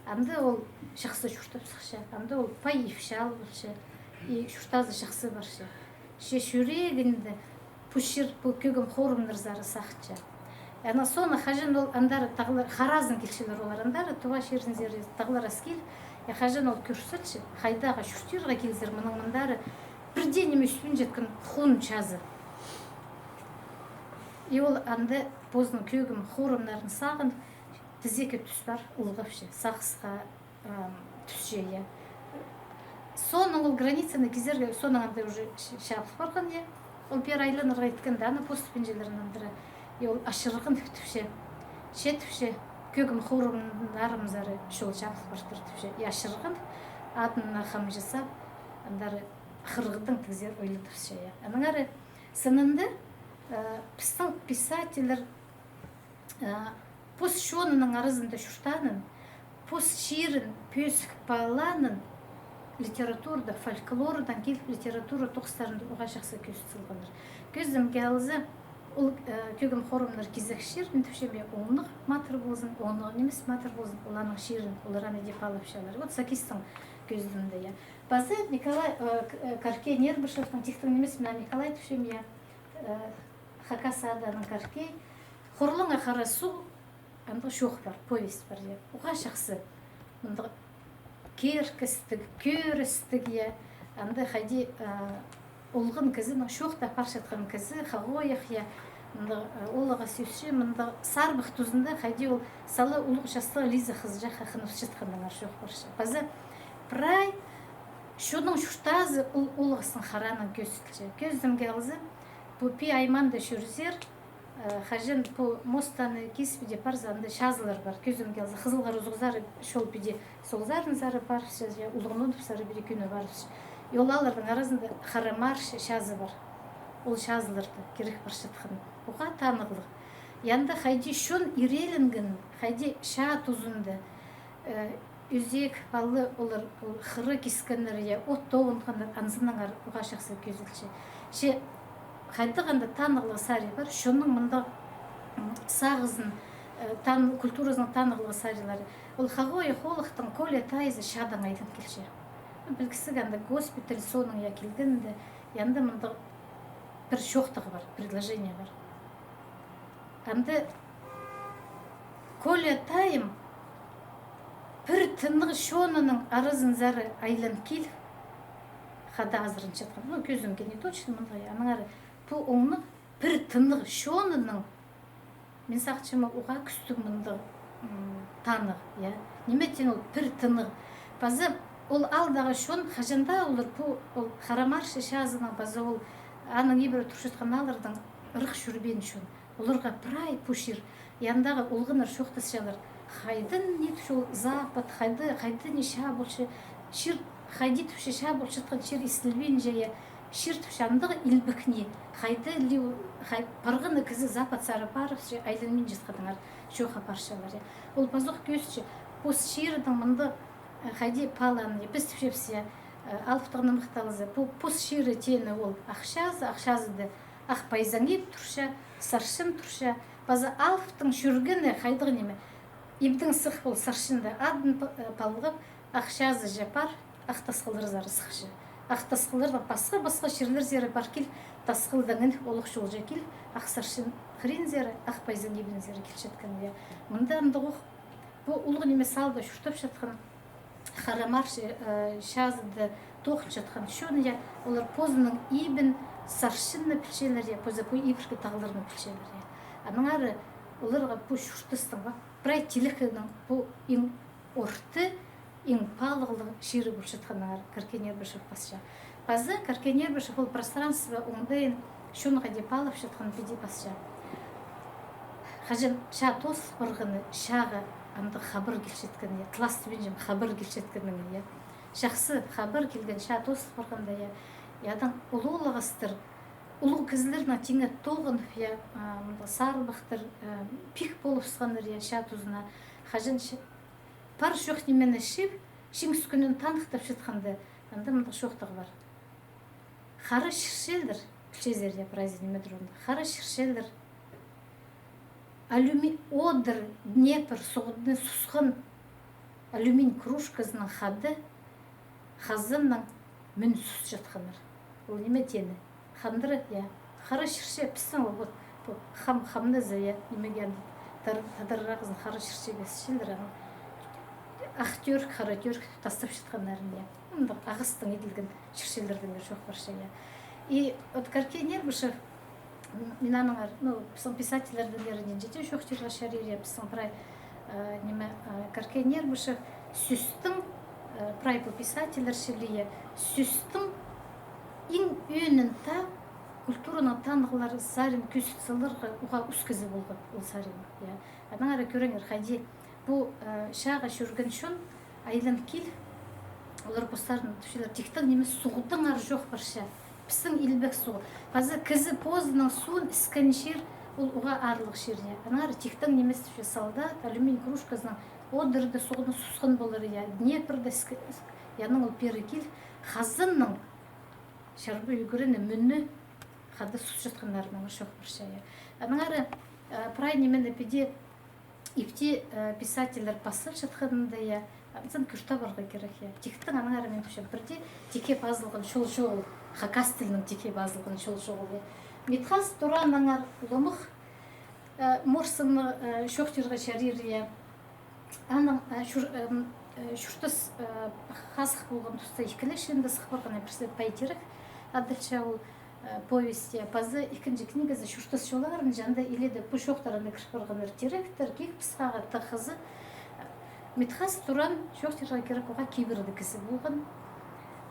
Анда ол чахсы чуртапсыхча, анда ол пай ипчі алыбысча, и чуртазы чахсы парча. Че чӱрегінде пу чир, пу кӧгім хорамнарзар сағынча. Анаң соонаң хаҷан ол андар тағлар, харазын килчелер олар андар, Тува чирінзер тағлар ас кил, я, хаҷан ол кӧрчелче, хайдағ чуртирға килзер, мының мындар пірдее ниме ӧспинчеткен хун чазы. И ол анда позының кӧгім хорамнарын сағын, тізеге тӱс пар, ылғапча, сағысха, ам, тӱсче, я. Соонаң ол границаны кизерге, соонаң анда уже ч-, чабыл парған, я. Ол пеер айланарға иткенде, аны поступинчелерін андыра. И ол ачырған тіпче. Че тіпче, кӧгім хорамнарымзар чол чабыл партыр тіпче. И ачырған, адына хамҷы сап, андар хырғыдаң тігзер ойландырча, я. Аннаңар сынында, э, пістің писательлер, э, пос чонының аразында чуртаанын, пос чирін пӧзік паалаанын литературада, фольклордаң киліп, литература тоғыстарында уғаа чахсы кӧзіт салғаннар. Кӧзімге алза, ол, э, кӧгім хорамнар кизек чир, мин тіпчем, я, оңнығ матыр ползын, оңнығ нимес матыр ползын, оларның чирін олар аны дее паалапчалар. Вот сакистің кӧзідімде, я. Паза Николай, э, К-, э, Каркей Нербышевтің тихтің нимес, мына Николай тіпчем, я, э, Хакас аданың Каркей, «Хорлаңа хара суғ», андағ чоох пар, повесть пар, я. Уғаа чахсы. Мындағ киркестіг, кӧрістіг, я. Анда хайди, а, олған кізінің, чоохта парчатхан кізі, хағоох, я. Мындағ, а, олаға сӧсче, мындағ сарбах тузында хайди ол сала улуғ частығ Лиза хызыҷахха хыныбысчатханнаңар чоох парча. Паза прай чонның чуртазы ол олғастың харанаң кӧзіділче. Кӧзімге алза, пу Пии аймаанда чӧрзер, э, хаҷан пу мостаны кис піди парза, анда чазылар пар. Кӧзімге алза, Хызылғар узуғзар чол піди солзарынзар парыбысча, я, Улуғ Нудупсар піди кӧні парыбысча. И ол аалларның аразында Хара Марш чазы пар. Ол чазыларда кирек парчатхан. Уғаа таныхтығ. И анда хайди чон ирееленген, хайди чаа тузында, э, ӧзек паллы олар, ол хыра кискеннер, я, от тоғынғаннар, анзынаңар уғаа чахсы кӧзіділче. Че хайдағ анда таныхтығ сари пар, чонның мындағ, м, сағызын, э, тан-, культуразының таныхтығ сарилары. Ол хағоох олахтың Коля тайзы чаадаң айлан килче. Ну, пілгістіг, анда госпиталь соонаң, я, килгенде, я, анда мындағ пір чоохтығ пар, предложение пар. Анда Коля тайым пір тынағ чонының аразынзар айлан киліп, хада азыранчатхан. Ну, кӧзімге не точно, мындағ, я, аннаңар пу оңнығ пір тынағ чонының, мин сағынчам, уғаа кӱстіг мындағ, м, таныхтығ, я. Ниме теен ол пір тынағ. Паза ол аалдағы чон, хаҷан даа олар пу, ол Хара Марш чазының, паза ол аның ибіре турчатхан ааллардаң ырах чӧрбеен чон. Оларға прай пу чир. И андағы олғаннар чоохтасчалар. Хайдаң ни тіпче ол Запад, хайда, хайда ни чаа полча, чир, хайди тіпче чаа полчатхан чир истілбинче, я, чир тіпче андағ илбек ни, хайда ли, хай-, парған на кізі Западсар парыбысча, айланминчатханнаңар чоох апарчалар, я. Ол пазох кӧзітче, пос чирдің мындағ, э, хайди паалаанын, я, піс тіпчебіс, я, э, алыптығ нымахталза, пу-, пос чирі теені ол Ах чазы, Ах чазыда Ах Пайзаң иб турча, сарчын турча, паза алыптың чӧргені хайдағ ниме. Ибдең сых пол сарчында адын па-, э, палғап, Ах чазыҷа пар, Ах Тасхылларзар сыхча. Ах Тасхыллардаң пасха-пасха чирлерзер пар кил, Тасхылдаң ин олох чолҷа кил, Ах сарчын хыринзар, Ах Пайзаң ибінзер килчеткен, я. Мында андағ ох, пу улуғ ниме салда чуртапчатхан Хара Марш, э, чазыда тоғынчатхан чон, я, олар позының ибін сарчыны пілчелер, я, позы пу ибіркі тағларны пілчелер, я. Аннаңар оларға пу чуртастың, ва, прай тилігінің пу иң орты, иң палығлығ чирі полчатханнаңар Каркен Эрбышев пасча. Паза Каркен Эрбышев ол пространство оңдайын чонға даа паалапчатхан піди пасча. Хаҷан чаа тоозыл парғаны, чааға андағ хабар килчеткені, я, тлас тіпчем, хабар килчеткеніне, я. Чахсы хабар килген, чаа тоозыл парғанда, я. Ядаң улуғ ағастар, улуғ кізілернең тиңе тоғынып, я, а, мында сарбахтар, а, пик полыбысханнар, я, чаа тузына. Хаҷан ч-, пар чох нимені чіп, Чиңіс кӱнін таныхтапчатханда, анда мындағ чоохтағ пар. Хара чирчелер, пілчезер, я, прайзы ниме турғанын. Хара чирчелер алюми-, одыр Днепр суғда сусхан алюминь кружказының хада хазаннаң мӱн сусчатханнар. Ол ниме теені? Хандыра, я. Хара чирче пістің ол, вот, пу хам, хамназы, я, нимеге анда тар-, тадаррағызын хара чирче пасчалар, аның ах тӧрік, хара тӧрік тастапчатханнарын, я. Мындағ ағастаң иділген чирчелердеңер чоох парча, я. И вот Каркен Эрбышев, м, мин аннаңар, ну, пістің писательлердеңер нинҷе дее чоохтирға чарир, я, пістің прай, э, ниме, э, Каркен Эрбышев сӧстің, э, прай пу писательлер чіли, я, сӧстің иң ӧӧнін таа культураның танығлары сарин кӧзіт саларға уғаа ӱс кізі полған ол сарин, я. Аннаңар кӧріңер, хайди пу, э, чааға чӧрген чон айлан кил, олар постарын тіпчелер, тиктең нимес суғдаңар чоох парча. Пістің Илбек суғы. Паза кізі позының суун іскен чир, ол уғаа аарлығ чир, я. Аннаңар тиктең нимес тіпче, солдат алюминь кружказынаң одырда суғда сусхан полар, я. Днепрда іске-, ис-, яның ол пеер кил, хазанның чарба ӱгрені, мӱнні хада сусчатханнарынаң чоох парча, я. Аннаңар, э, прай нимені піди ипти, э, писательлер пазылчатханында, я, анзын кӧр табарға кирек, я. Тиктең аннаңар мин тіпчем, пірдее тикке пазылған чол чоғыл, хакас тілінің тикке пазылған чол чоғыл, я. Митхас Тураннаңар уламох, э, морсыны, э, чоохтирға чарир, я. Аның, э, чур-, эм, э, чуртас, э, хазых полған туста ікіле чыындазых парған, пірсі «Пай тирек» адалча ол, э, повесть, я, паза ікінҷі книгазы «Чуртас чолларынҷа», анда иледе пу чоохтар анда кір парғаннар: тиректер, кик пысхағы, тағ хызы. Митхас Туран, чоохтирға кирек, уғаа кибірліг кізі полған.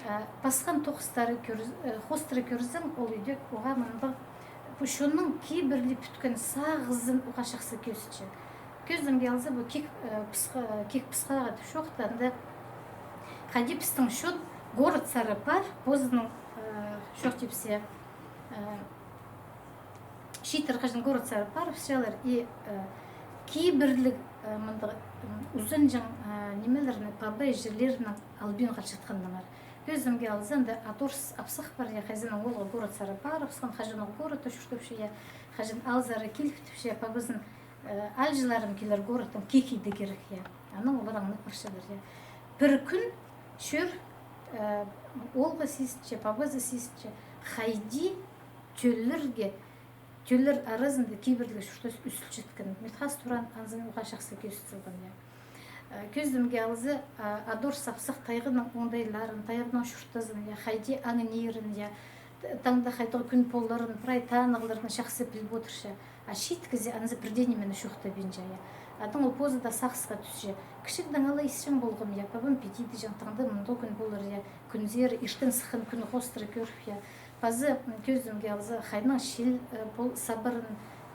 Э, пасхан тоғыстары кӧр-, э, хоостыра кӧрзең, ол идӧк уғаа мындағ, пу чонның кибірли пӱткен сағызын уғаа чахсы кӧзітче. Кӧзідімге алза, пу кик, э, пысха-, кик пысхағы тіп чоохта, анда хайди пістің чон городсар пар, позының, э, чоохтирза, э, чииттер хаҷан городсар парыбысчалар, и, э, кибірліг, э, мындағ, м, узанҷаң, э, нимелерні паба-іҷелерінең албин халчатханнаңар. Кӧзідімге алза, анда Адорс апсах пар, я, хайзының оолғы городсар парыбысхан, хаҷан ол городта чуртапча, я, хаҷан аалзар киліп тіпче, пабазын, э, аалҷыларым килер городтаң, кик иді кирек, я. Анаң олар аңнап парчалар, я. Пір кӱн чӧр, э, оолғы сизінче, пабазы сизінче, хайди тӧллерге, тӧллер аразында кибірліг чуртас ӧсілчеткен. Митхас Туран анзын уғаа чахсы кӧзіт салған, я. Э, кӧзідімге алза, а, Адорс апсах тайғаның оңдайларын, тайғаның чуртазын, я, хайди аңнирын, я, т-, таңда хайдағ кӱн поларын, прай танығларын чахсы піліп одырча. А чиит кізі анзы пір дее нимені чоохтабинча, я. Анаң ол позы даа сағысха тӱсче. Кічігдең алай исчең полғам, я, пабам піди тіҷең, таңда мындағ кӱн полар, я, кӱнзер, иртен сыххан кӱн хоостыра кӧріп, я. Пазы, м, кӧзідімге алза, хайнаң чил, э, пол сабарын,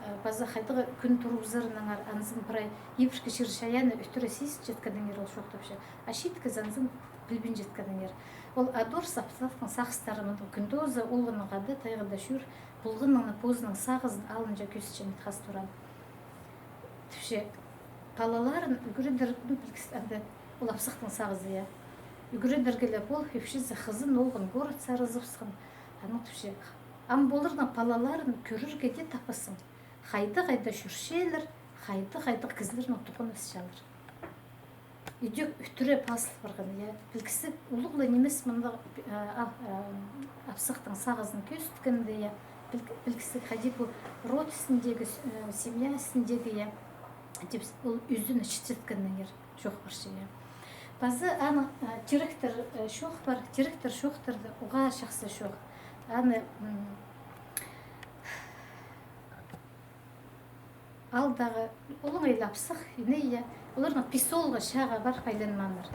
э, пазы хайдағ кӱн турыбызарынаңар анзын прай ибіркі чир-чайаанны ӧтіре сизінчеткеннеңер ол чоохтапча. А чиит кізі анзын пілбинчеткеннеңер. Ол Адорс апсахтың сағыстары мындағ: кӱн тооза, оолғының хада тайғада чӧр, полғанның на позының сағызын алынҷа кӧзітче Митхас Туран. Тіпче, палаларын ӱгредер, ну, пілдістіг, анда ол апсахтың сағызы, я. Ӱгредерге ле пол, ипчізі хызын, оолғын городсар ызыбысхан. Анаң тіпче, ам поларның палаларын кӧрерге дее таппассың. Хайда-хайда чӧрчелер, хайда-хайдағ кізілернең тоғынысчалар. Идӧк ӧтіре пазыл парған, я. Пілдістіг, улуғ ла нимес мындағ, а, а, а, апсахтың сағызын кӧзіткенде, я. Піл-, пілдістіг, хайди пу род істіндегі, э, семья істіндегі, я. Тіп, ол ӱзін чітчеткеннеңер чоох парча, я. Паза аның, э, тиректер, э, чоох пар, тиректер чоохтарда уғаа чахсы чоох. Аны, м, аалдағы улуғ ла апсах, ине, я, оларның пис оолғы чааға парып айланмааннар.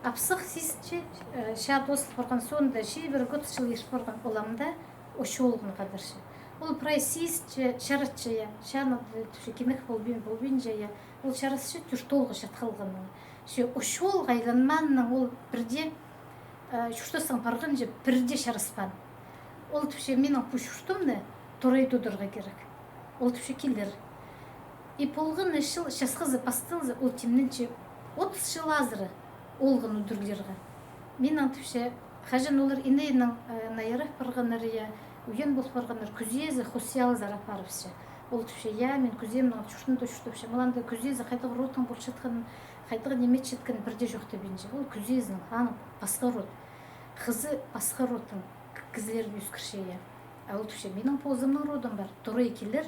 Апсах сизінче, э, чаа тоозыл парған соонда, чибіргі отыс чыл ир парған ол амды, ӱс оолғын хадарча. Ол прай сизінче чаратча, я, чааның, э, тіпче, кинек полбин, полбинча, я, ол чарасча тӧрт оолғы чат халғаннаң. Че ӱс оолғы айланмааннаң ол пірдее, э, чуртаснаң парғанҷа пірдее чараспаан. Ол тіпче, минің пу чуртымны торай тударға кирек. Ол тіпче, килер. И полған на чыл часхазы пасталза, ол тимненче отыс чыл азыра оолғын удурлирға. Минің тіпче, хаҷан олар инейнең, э, найрап парғаннар, я, уян пол парғаннар, кӱзезі хости аалзар апарыбысча. Ол тіпче, я, мин кӱземнің чуртында чуртапчам, мында кӱзезі хайдағ родтаң полчатхан, хайдағ ниме итчеткен пірдее чоохтабинча. Ол кӱзезінің, аның пасха род. Хызы пасха родтаң к-, кізілерге ӧскірче, я. А ол тіпче, минің позымның родым пар, торай килер,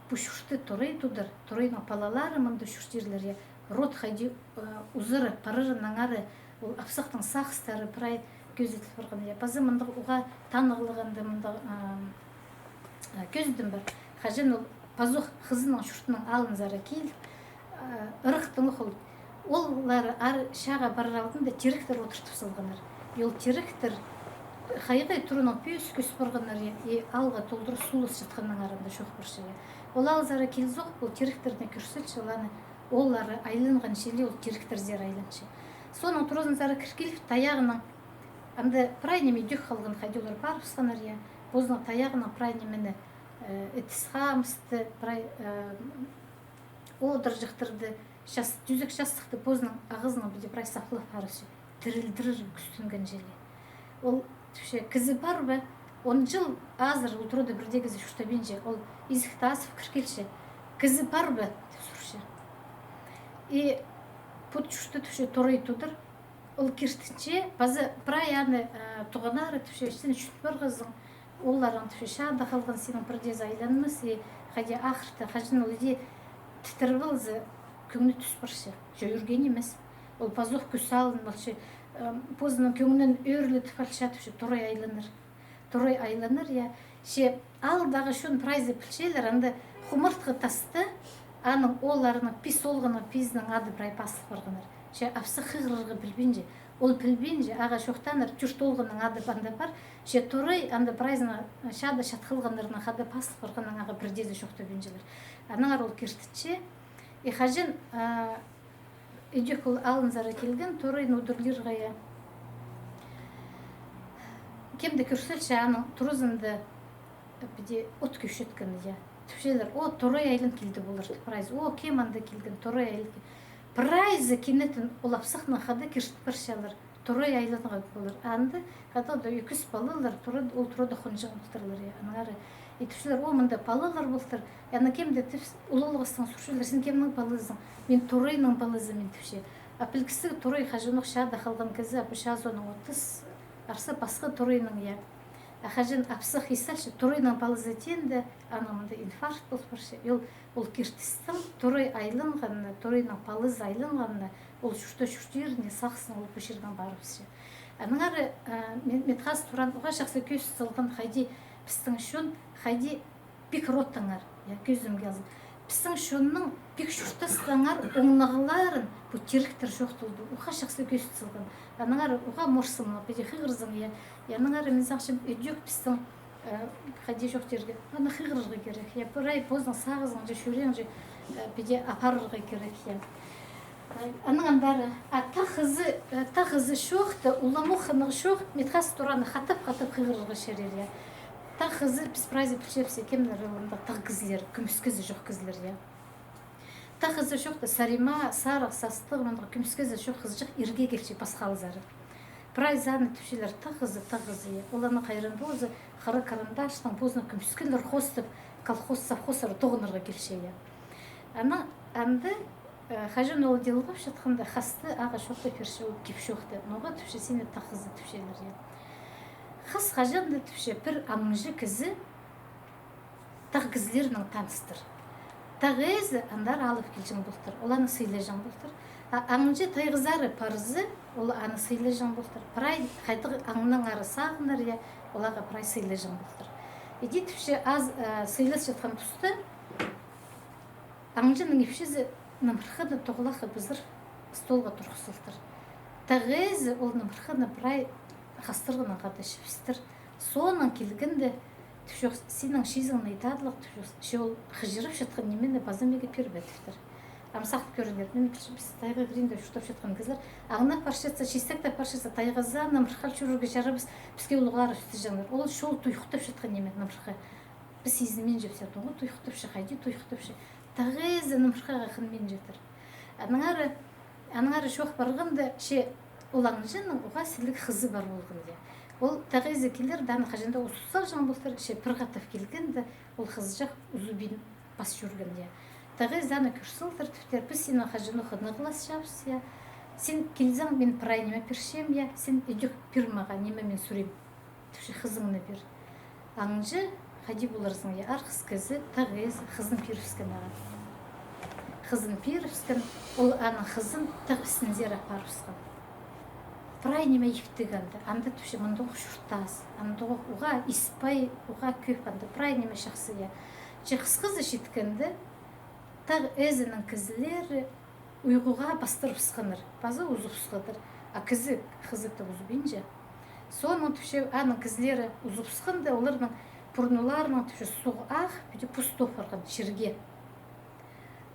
пу чуртты торай тудар, торайның палалары мында чуртирлар, я. Род хайди, э, узарып парарынаңар ол апсахтың сағыстары прай кӧзіділ парған, я. Паза мындағ уғаа танығлығ анда мындағ, ам, э, кӧзідім пар. Хаҷан ол пазох хызының чуртының алнынзар килді, э, ырахтаң ол, олар ары чааға парар алдында тиректер одыртып салғаннар. И ол тиректер хайығ турынаң пӧзік ӧс парғаннар, я, и аалға толдыра сулас чатханнаңар анда чоох парча, я. Ол алзар килзе ох, ол тиректерні кӧрзе, ол аны, олар айланған чіли ол тиректерзер айланча. Соонаң туразынзар кір киліп, тайағынаң, анда прай ниме ідӧк халған, хайди олар парыбысханнар, я. Позының тайағынаң прай нимені, э, ідіс-хамысты, прай, э, одырҷахтарды, час-, тӱзек частыхты позының ағазынаң піди прай саплап парыбысча, тірілдірерге кӱстенген чіли. Ол тіпче, кізі пар ба? Он чыл азыра ол турада пірдее кізі чуртабинча, ол изекті азып кір килче. Кізі пар ба? Тіп сурча. И пу чуртты тіпче торай тудар. Ол киртінче, паза прай аны, э, туғаннары тіпче, син чӱн парғазың, оларың тіпче, чаада халған, синің пірдеезі айланмас, и хайди ахырда, хаҷан ол іди тітіріп алза, кӧңні тӱс парча. Че ӱрген нимес. Ол пазох кӱс алын полча, э, позының кӧңнін ӧрлетіп алча тіпче, торай айланар. Торай айланар, я. Че аалдағы чон прайзы пілчелер, анда хумартхы таста аның оолларының пис оолғының пизінің ады прай пазыл парғаннар. Че апсах хығырарға пілбинче. Ол пілбинче, ағаа чоохтааннар, тӧрт оолғының ады анда пар. Че торай анда прайзының чаада чат халғаннарның ады пазыл парғанын ағаа пірдеезі чоохтабинчалар. Аннаңар ол киртінче. И хаҷан, а, ідӧк ол алынзар килген, торайны удурлирға, я. Кем дее кӧрзе, че аның туразында піди от кӧрчеткен, я. Тіпчелер, о, торай айлан килді полар, тіп прайзы. О, кем анда килген, торай айлан кил-, прайзы кинетін ол апсахнаң хада киртіп парчалар. Торай айланған полар. Анда хада даа ӧкіс палалар тура, ол турада хонҷаң полтырлар, я. Аннаңар и тіпчелер, о, мында палалар полтыр. Ана кем дее тіп улуғлағастаң сурчалар, син кемнің палазызың? Мин торайның палазымин, тіпче. А пілгістіг, торай хаҷанох чаада халған кізі, а пу чаа соонаң отыс арса пасха торайның, я. А хаҷан апсах ис алча, торайның палазы теенде, аның мында инфаркт пол парча. И ол, ол киртістің торай айланғанына, торайның палазы айланғанына, ол чуртта чуртирына сағыснаң ол пу чирдең парыбысча. Аннаңар, а, Ме-, Медхас Туран уғаа чахсы кӧзіт салған, хайди пістің чон, хайди пик родтаңар, я, кӧзімге алза. Пістің чонның пик чуртастаңар оңнағларын пу тиректер чоохталды уғаа чахсы кӧзіт салған. Аннаңар уғаа морсымны піди хығырзаң, я, я, аннаңар мин сағынчам, ідӧк пістің, э, хайди чоохтирға, аны хығырарға кирек, я, прай позының сағызынҷа, чӱреенҷе, э, піди апарарға кирек, я. Анаң андары, а тағызы, э, тағызы чоохта, уламох хынығ чоох, Медхас Тураны хатап-хатап хығырарға чарир, я. Тағызы, піс прайзы пілчебіс, кемнер ол андағ тағ кізілер, кӱмӱс кізі чох кізілер, я. Тағызы чоохта Сарима, сарығ састығ, мындағ кӱмӱс кізі чох хызыҷах ирге килче пасха алзары. Прайзы аны тіпчелер тағызы, тағызы, я. Ол аны хайран позы, хара карандаштаң позына кӱмӱс кізілер хоостап, колхоз, совхозтар тоғынарға килче, я. Ана, анда Э, хаҷан ол даа ылғапчатханда, хасты ағаа чоохтап пирче, ол кип чоохтап. Ноға тіпче, сині тағызы тіпчелер, я. Хас хаҷан даа тіпче, пір аңҷы кізі тағ кізілернең таныстыр. Тағ ээзі андар алып килҷең полтыр, ол аны сыйлаҷаң полтыр. А аңҷы тайғазары парза, ол аны сыйлаҷаң полтыр. Прай хайдағ аңнаңар сағынар, я, оларға прай сыйлаҷаң полтыр. Иди тіпче, ас, э, сыйласчатхан туста аңҷының ипчізі нымырханы тоғылахха пызыр столға турғызылтыр. Тағ ээзі ол нымырханы прай хастарға хада чібістір. Соонаң килгенде, тіпче, синің чизіңні итадлығ, тіпче, че ол хыҷырапчатхан нимені паза миге пирбе, тіптір. Ам сағын кӧріңер, мин пілчем, піс тайға кіринде чуртапчатхан кізілер. Аңнап парчатса, чистектеп парчатса, тайғазы, нымырхал чӧрерге чарабас, піске улуғ арып істеҷеңнер. Ол чол туйхтапчатхан ниме, нымырха. Піс изінминчебіс, я, тоғын туйхтапча, хайди туйхтапча. Тағ ээзі нымырхаға хынминчатыр. Аннаңар, аннаңар чоох парғанда, че ол аңҷының уғаа сіліг хызы пар полған, я. Ол тағ ээзі килер, дааны хаҷан даа узуп салҷаң полтыр, че пір хатап килгенде, ол хызыҷах узубин пас чӧрген, я. Тағ ээзі аны кӧр салдыр, тіптір, піс синең хаҷанох ныгласчабыс, я. Син килзең, мин прай ниме пирчем, я. Син ідӧк пир мағаа, ниме мин сурим. Тіпче, хызыңны пир. Аңҷы, хайди поларзың, я, арғыс кізі, тағ ээзі хызын пирібіскен ағаа. Хызын пирібіскен, ол аның хызын тағ істінзер апарыбысхан. Прай ниме иптіг анда, анда тіпче, мындағох чуртас, андағох уғаа ис пай, уғаа кӧп анда, прай ниме чахсы, я. Че хысхызы читкенде, тағ ээзінің кізілері уйғуға пастырыбысханнар, паза узубысханнар, а кізі хызыны узубинча. Соонаң тіпче, аның кізілері узубысханда, оларның пурнуларынаң тіпче суғ ағып, піди пус топ парған чирге.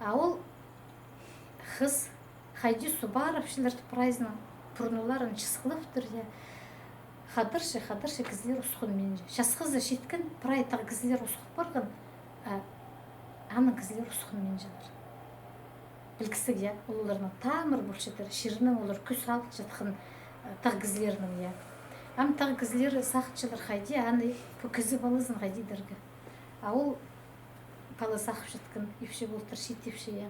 А ол хыс хайди субарапчалар тіп, прайзының пурнуларын чысхылаптыр, я. Хадарча, хадарча кізілер усхунминча. Часхызы читкен, прай тағ кізілер усхыл парған, а аның кізілер усхунминчалар. Пілдістіг, я, оларның тамыр полчатыр, чирінең олар кӱс алчатхан, а, тағ кізілернің, я. Ам тағ кізілер сағынчалар, хайди аны, пу кізі палазын хайди идерге. А ол пала сағып чатхан ипчі полтыр, чиит ипчі, я.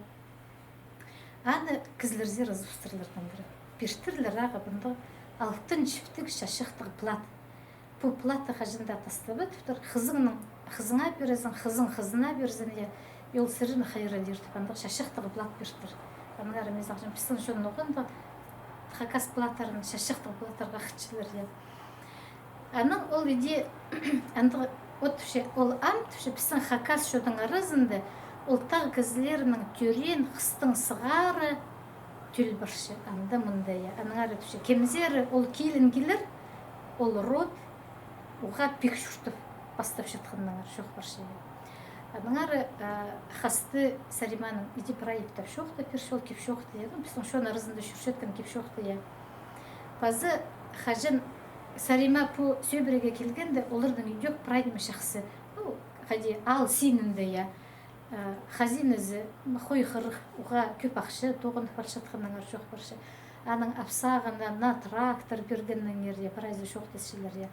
Аны кізілерзер ызыбыстырлар тандыра. Пиртірлер ағаа мындағ алтын чіптіг чачахтығ плат. Пу платты хаҷан даа тастабадыптыр, хызыңның хызыңа пирерзің, хызың хызына пирерзің, я, и ол сірерні хайраллир тіп, андағ чачахтығ плат пиртір. Аннаңар мин сағынчам, пістің чон ноға андағ хакас платтарын чачахтығ платтарға хынчалар, я. Анаң ол иди, андағ, от тіпче, ол ам тіпче, пістің хакас чонның аразында ол тағ кізілернің тӧреен хыстың сығара тӧл парча, анда-мында, я. Аннаңар тіпче, кемзер ол килін килер, ол род уғаа пик чуртап пастап чатханнаңар чоох парча, я. Аннаңар, а, хасты Сариманың иди прай иптеп чоохтап пирче, ол кип-чоохты, я, ну, пістің чон аразында чӧрчеткен кип-чоохты, я. Паза хаҷан Сарима пу Сӧбірее килгенде, оларның идӧк прай ниме чахсы. Ну, хайди, аал синінде, я. Э, хазиназы, м, хой-хырых, уғаа кӧп ахча тоғынып парчатханнаңар чоох парча. Аның апсағына наа трактор пиргеннеңер, я, прайзы чоохтасчалар, я.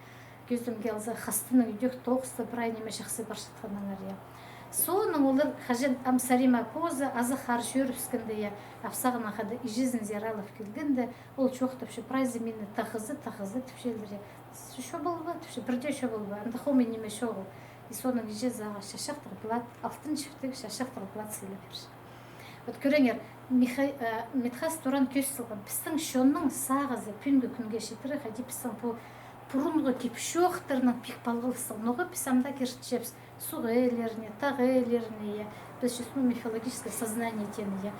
Кӧзідімге алза, хастының идӧк тоғыста прай ниме чахсы парчатханнаңар, я. Соонаң олар хаҷан ам Сарима позы азах-аар чӧрібіскенде, я, апсағына хада іҷезінзер алып килгенде, ол чоохтапча, прайзы мині тағызы, тағызы тіпчелер, я. Чо полба, тіпче, пірдее чо полба, анда хомай ниме чоғыл. И соонаң іҷезі ағаа чачахтығ плат, алтын чіптіг чачахтығ плат сыйлап пирче. Вот кӧріңер, Миха-, э, Митхас Туран кӧзіт салған, пістің чонның сағызы пӱӱнгі кӱнге читіре, хайди пістің пу пурунғы кип-чоохтарның пик палғалыстығ. Ноға піс ам даа киртчебіс суғ ээлеріне, тағ ээлеріне, я, пілчебіс, ну, мифологическое сознание теені, я.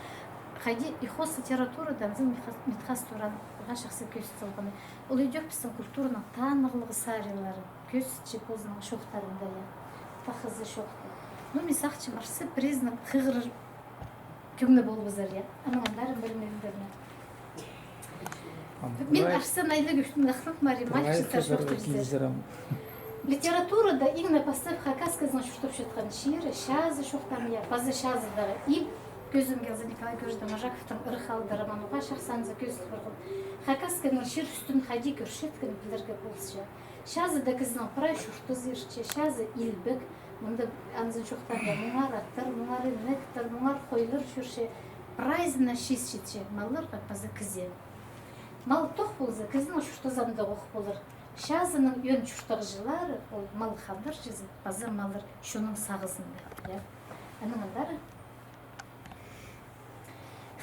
Хайди и хоос литературада анзын Митха-, Митхас Туран уғаа чахсы кӧзіт салғаны. Ол идӧк пістің культураның танығлығ саринларын кӧзітче позының чоохтарында, я. Тағызы чоохты. Ну, мин сағынчам, арса, пірезінің хығырар кӧңні полбазар, я. Анаң андар пілмеендірме. Мин арса, найлығ ӱстӱн ахлап, ма, ремаркчатар чоохтирзер. Литературада иң не пастап хакас кізінің чуртапчатхан чирі, чазы чоохтаан, я, паза чазыдағы ил, кӧзідімге алза, Николай Георгиевич Доможаковтың «Ырах аалда» романы уғаа чахсы анзы кӧзіт парған. Хакас кізінің чир ӱстӱн хайди кӧрчеткенін пілерге полысча. Чазыда кізінің прай чуртазы иртче, чазы илбек, мында анзын чоохтаанда муңар аттар, муңар инектер, муңар хойлар чӧрче, прайзына чиис читче, малларға паза кізее. Мал тох полза, кізінің чуртазы андағох полар. Чазының ӧӧн чуртағҷылары, ол мал хадарҷызы, паза маллар чонның сағызында, я. Анаң андар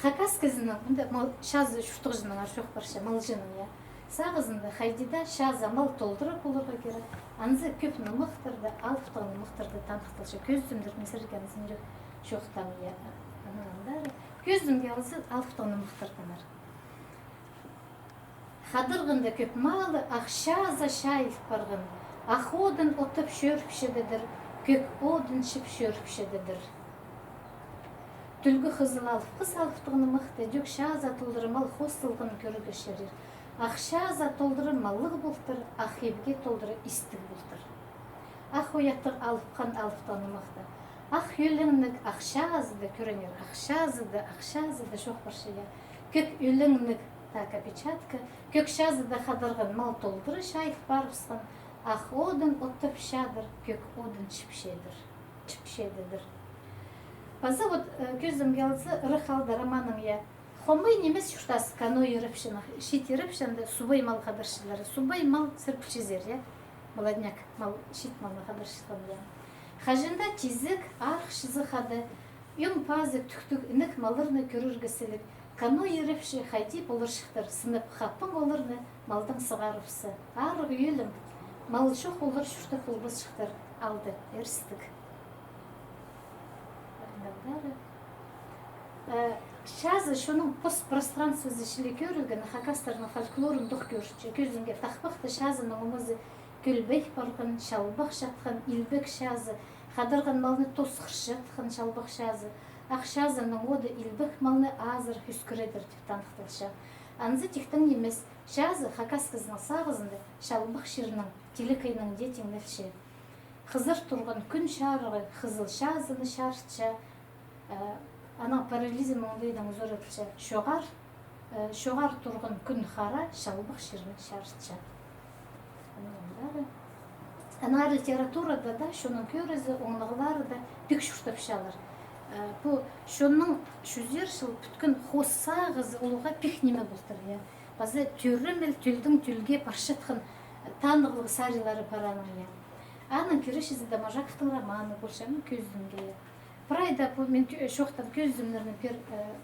Хакас кізінің, мында мал, чазы чуртағҷының ар чоох парча, малҷының, я. Сағызында хайди даа чазы мал толдыра поларға кирек, анзы кӧп нымахтарды, алыптығ нымахтарды таныхталча. Кӧзідімнер мин сірерге анзын ӱрек чоохтаам, я. Анаң андар кӧзідімге алза алыптығ нымахтардаңар. Хадарғанда кӧп малы ах чазы чайыл парған, ах одын оттап чӧріпчедір, кӧк одын чіп чӧріпчедір. Тӱлгі хызыл алып хыс алыптығ нымахты, тӧк чазы толдыра мал хоосталғанын кӧрерге чарир. Ах чазы толдыра маллығ полтыр, ах ибге толдыра истіг полтыр. Ах ояттығ алыпхан алыптығ нымахты. Ах ӧлеңніг ах чазыда, кӧріңер, ах чазыда, ах чазыда чоох парча, я. Кӧк ӧлеңніг, так, опечатка, кӧк чазыда хадарған мал толдыра чайыл парыбысхан, ах одын оттап чадыр, кӧк одын чіпчедір. Чіпчедір. Паза вот, э, кӧзідімге алза, «Ырах аалда» романың, я, хомай нимес чуртас Каной Ирепчінің, Чиит Ирепчі анда субай мал хадарчылары, субай мал сірер пілчезер, я? Молодняк, мал, чиит малны хадарчатхан, я. Хаҷан даа тизек, арығ чызы хада, ӧң пазы тӱктіг інек малларны кӧрерге сіліг. Каной Ирепчі хайди поларҷыхтар сынап, хаппаң оларны малдаң сығарыбысса. Арығ ӧлең, мал чох олар чуртап полбасчыхтар, аалда ӧрістіг. Э, чазы чонның постпространствозы чіли кӧрілген, хакастарның фольклорында ох кӧрче. Кӧзідімге, тахпахта чазының омазы кӧлбей парған, чалбах чатхан, илбек чазы, хадарған малны тосхырчатхан чалбах чазы, ах чазының оды илбек малны азыра ӧскіредір тіп таныхталча. Анзы тиктең нимес, чазы хакас кізінің сағызында чалбах чирнең, тилекейнең дее тиңнелче. Хызар турған кӱн чарығы хызыл чазыны чарытча, э, анаң параллелизм оңдайнаң зоратылча. Чоғар, э, чоғар турған кӱн хара чалбах чирні чарытча. Анаң андар, анаң андар литературада даа чонның кӧрізі, оңнағлары даа пик чуртапчалар. Э, пу чонның чӱзер чыл пӱткен хоос сағызы оларға пик ниме полтыр, я. Паза тӧремел тӧлдең тӧлге парчатхан танығлығ сарилары пар аның, я. Аның киречізі Доможаковтың романы полча, ну, кӧзідімге, я. Прай даа пу, мин тӧ-, чоохтаан кӧзідімнерні пеер, э,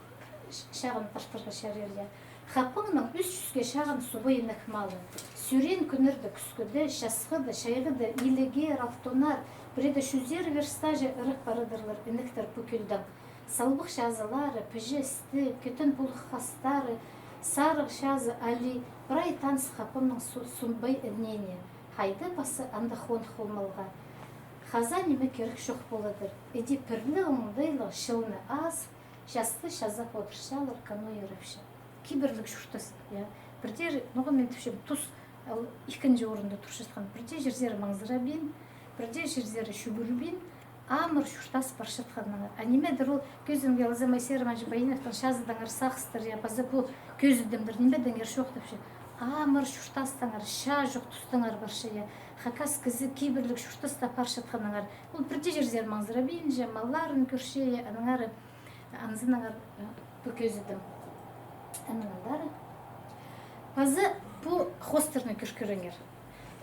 ч-, чағын партырға чарир, я. Хаппаңның ӱс чӱске чағын субай інек малы. Сӱрен кӱннерде кӱскіде, часхыда, чайғыда илігер, алтонар, пірееде чӱзер верстаже ырах парадырлар інектер пу кӧлдең. Салбах чазылары, піҷе істі, кӧтен пулых хастары, сарығ чазы али, прай таныс хаппамның су-, субай інеене. Хайда пазы анда хоных полмалға. Хаза ниме кирек чох поладыр. Іди пірліг оңдайлығ чылны ас, часты чазап одырчалар Каной Ирепчі. Кибірліг чуртас, я. Пірдее, ноға мин тіпчем, тус, ол ікінҷі орында турчатхан. Пірдее чирзер маңзырабин, пірдее чирзер чӱгӱрбин, амыр чуртас парчатханнаңар. А нимедір ол, кӧзідімге алза, Моисей Романович Баиновтың чазыдаңар сағыстар, я, паза пу кӧзідімдер нимедеңер чоохтапча. Амыр чуртастаңар, чаа чох тустаңар парча, я. Хакас кізі кибірліг чуртаста парчатханнаңар. Ол пірдее чирзер маңзырабинча, малларын кӧрче, я, аннаңар, анзынаңар, э, пу кӧзідім. Аннаң андар. Паза пу хоостарны кӧр-, кӧріңер.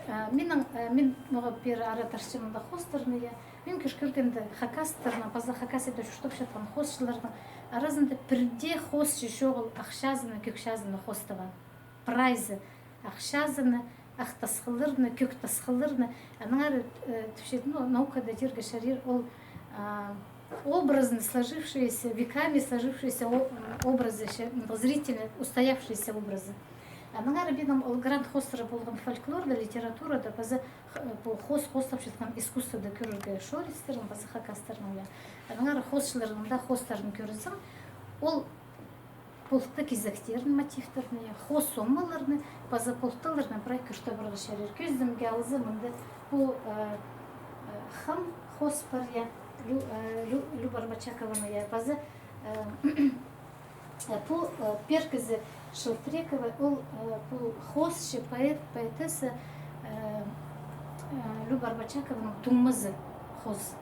Э, минің, э, мин, ноға пеер ара тартчам мында хоостарны, я. Мин кӧр-, кӧргенде хакастарның, паза Хакасияда чуртапчатхан хоосчыларның аразында пірдее хоосчы чоғыл ах чазыны, кӧк чазыны хоостабаан. Прайзы ах чазыны, ах тасхылларны, кӧк тасхылларны. Аннаңар, э, тіпче, ну, наукада тирге чарир, ол, а, образно сложившиеся, веками сложившиеся о-, м, образы, ше-, м, зрительно устоявшиеся образы. Аннаңар минің ол грант хоостыра полған фольклорда, литературада, паза х-, пу хоос хоостапчатхан искусствода кӧрерге чорыдыстырым, паза хакастарның, я. Аннаңар хоосчыларның даа хоостарын кӧрзең, ол полтығ кизектерін, мотивтерін, я, хоос омаларны, паза полтығларны прай кӧр табарға чарир. Кӧзідімге алза, мында пу, э, э, хам хоос пар, я, Лю-, э, Лю-, Люба Арбачакованы, я, паза, э, э, пу, э, пеер кізі Шелтрекова, ол, э, пу хоосчы, поэт, поэтесса, э, э, Люба Арбачакованың туңмазы хоос.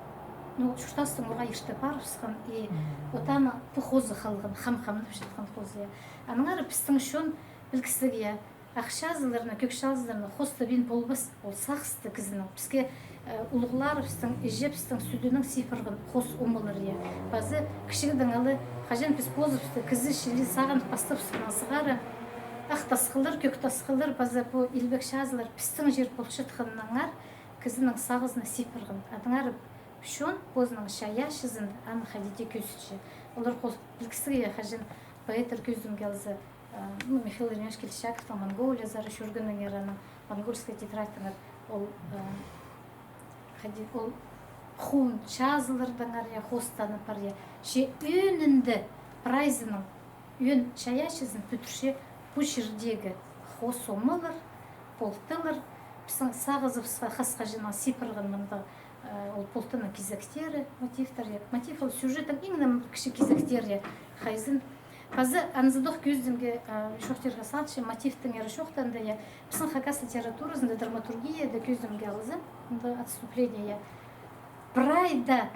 Ну, чуртастаң оға ирте парыбысхан, и вот аны пу хозы халған, хам-хамнапчатхан хозы, я. Аннаңар пістің чон пілгістіг, я, ах чазыларны, кӧк чазыларны хоостабин полбас, ол сағысты кізінің. Піске Э, улуғларыбыстың, іҷебістің сӱдінең сыйпырған хоос омалар, я. Паза кічігдең ала, хаҷан піс позыбысты кізі чіли сағынып пастабысханнаң сығара, ах тасхыллар, кӧк тасхыллар, паза пу илбек чазылар пістің чир полчатханнаңар кізінің сағызына сыйпырған. Аннаңар чон позының чайаачызын аны хайди дее кӧзітче. Олар хоос пілдістіг, я, хаҷан поэттер кӧзідімге алза, э, ну, Михаил Еремеевич Кильчичаковтың Монголиязар чӧргеннеңер, аның монгольская тетрадьтаңар ол, э, хайди, ол хуун чазылардаңар, я, хоостанып пар, я. Че ӧӧнінде прайзының ӧӧн чайаачызын пӱдірче пу чирдегі хоос омалар, полталар, пістің сағызыбысха хас-хаҷаннаң сыйпырған мындағ, э, ол полтаның кизектері, мотивтер, я. Мотив ол сюжеттің иң нем кічіг кизектері, я, хайзын. Паза анзыдох кӧзідімге, э, чоохтирға салча, мотивтеңер чоохтаанда, я. Пістің хакас литературазында, драматургияда кӧзідімге алза, мында отступление, я. Прай даа,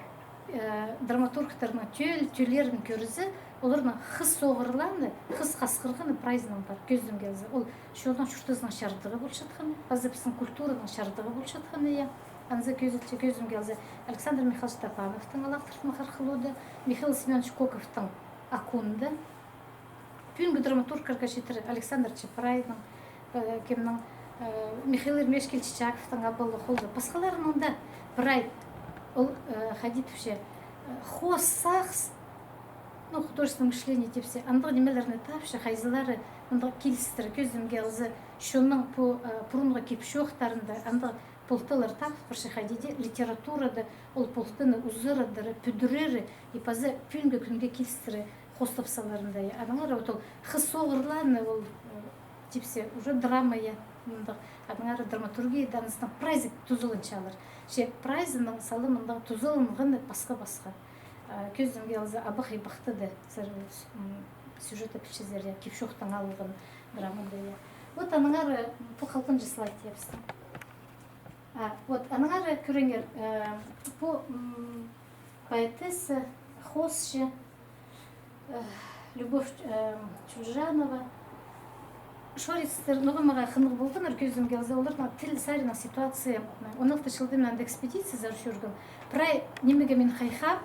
э, драматургтарның тӧл-, тӧллерін кӧрзе, оларның хыс оғырлааны, хыс хасхырғаны прайзынаң пар, кӧзідімге алза. Ол чонның чуртазының чардығы полчатханы, паза пістің культураның чардығы полчатханы, я. Анзы кӧзіділче, кӧзідімге алза, Александр Михайлович Топановтың «Алаахтыртын Хархылууда», Михаил Семёнович Коковтың «Акунда». Пӱӱнгі драматургтарға читіре Александр Чапрайның, э, кемнің, э, Михаил Еремеевич Кильчичаковтың «Абалы холда». Пасхаларының даа прай ол, э, хайди тіпче, э, хоос сағыс, ну, художественное мышление тіпче, андағ нимелерні тапча, хайзылары мындағ килістіре, кӧзідімге алза, чонның пу, э, пурунғы кип-чоохтарында андағ полталар тап парча, хайди дее литературада ол полтаны узарадары, пӱдірері, и паза пӱӱнгі кӱнге килістіре хоостап саларында, я. Аннаңар вот ол хыс оғырлааны ол, э, тіпче, уже драма, я, мындағ. Аннаңар драматургияда анзынаң прайзы тузаланчалар. Че прайзының сала мындағ тузаланғаны пасха-пасха. А, кӧзідімге алза, «Абах-Ибахты» даа, сірер, м, сюжеті пілчезер, я, кип-чоохтаң алылған драмада, я. Вот аннаңар, м, пу халғанҷы слайд, я, пістің. А, вот, аннаңар кӧріңер, э, пу, м, поэтесса, хоосчы, э, Любовь, э, Чулжанова. Шорицтер, ну, мағаа хынығ полғаннар, кӧзідімге алза, оларның тіл саринаң ситуация. Он алты чылда мин анда экспедициязар чӧргем. Прай нимеге мин хайхаам,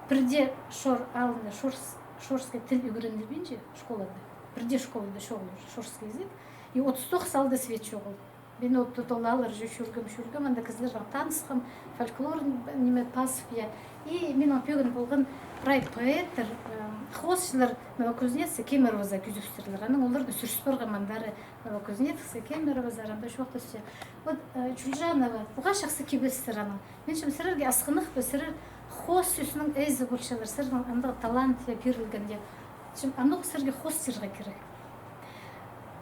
пірдее Шор аалында шорс-, шорскай тіл ӱгренілбинче школада. Пірдее школада чоғыл шорский язык. И отыс тоғыс аалда свет чоғыл. Мин от-, от ол аалларҷа чӧргем, чӧргем, анда кізілернең танысхам, фольклор, ниме, пазып, я. И минің пӧгін полған прай поэттер, э, хоосчылар Новокузнецк, Кемеровозар кӧзібістірлер. Анаң оларны сӱріс парғам, андары Новокузнецк, Кемеровозар, анда чоохтасча. Вот, э, Чулжанова, уғаа чахсы кибелістер аның. Мин тим, сірерге асхынах па, сірер хоос сӧснің ээзі полчалар, сірернің андағ талант, я, пирілген, я. Тим, анох сірерге хоостирға кирек.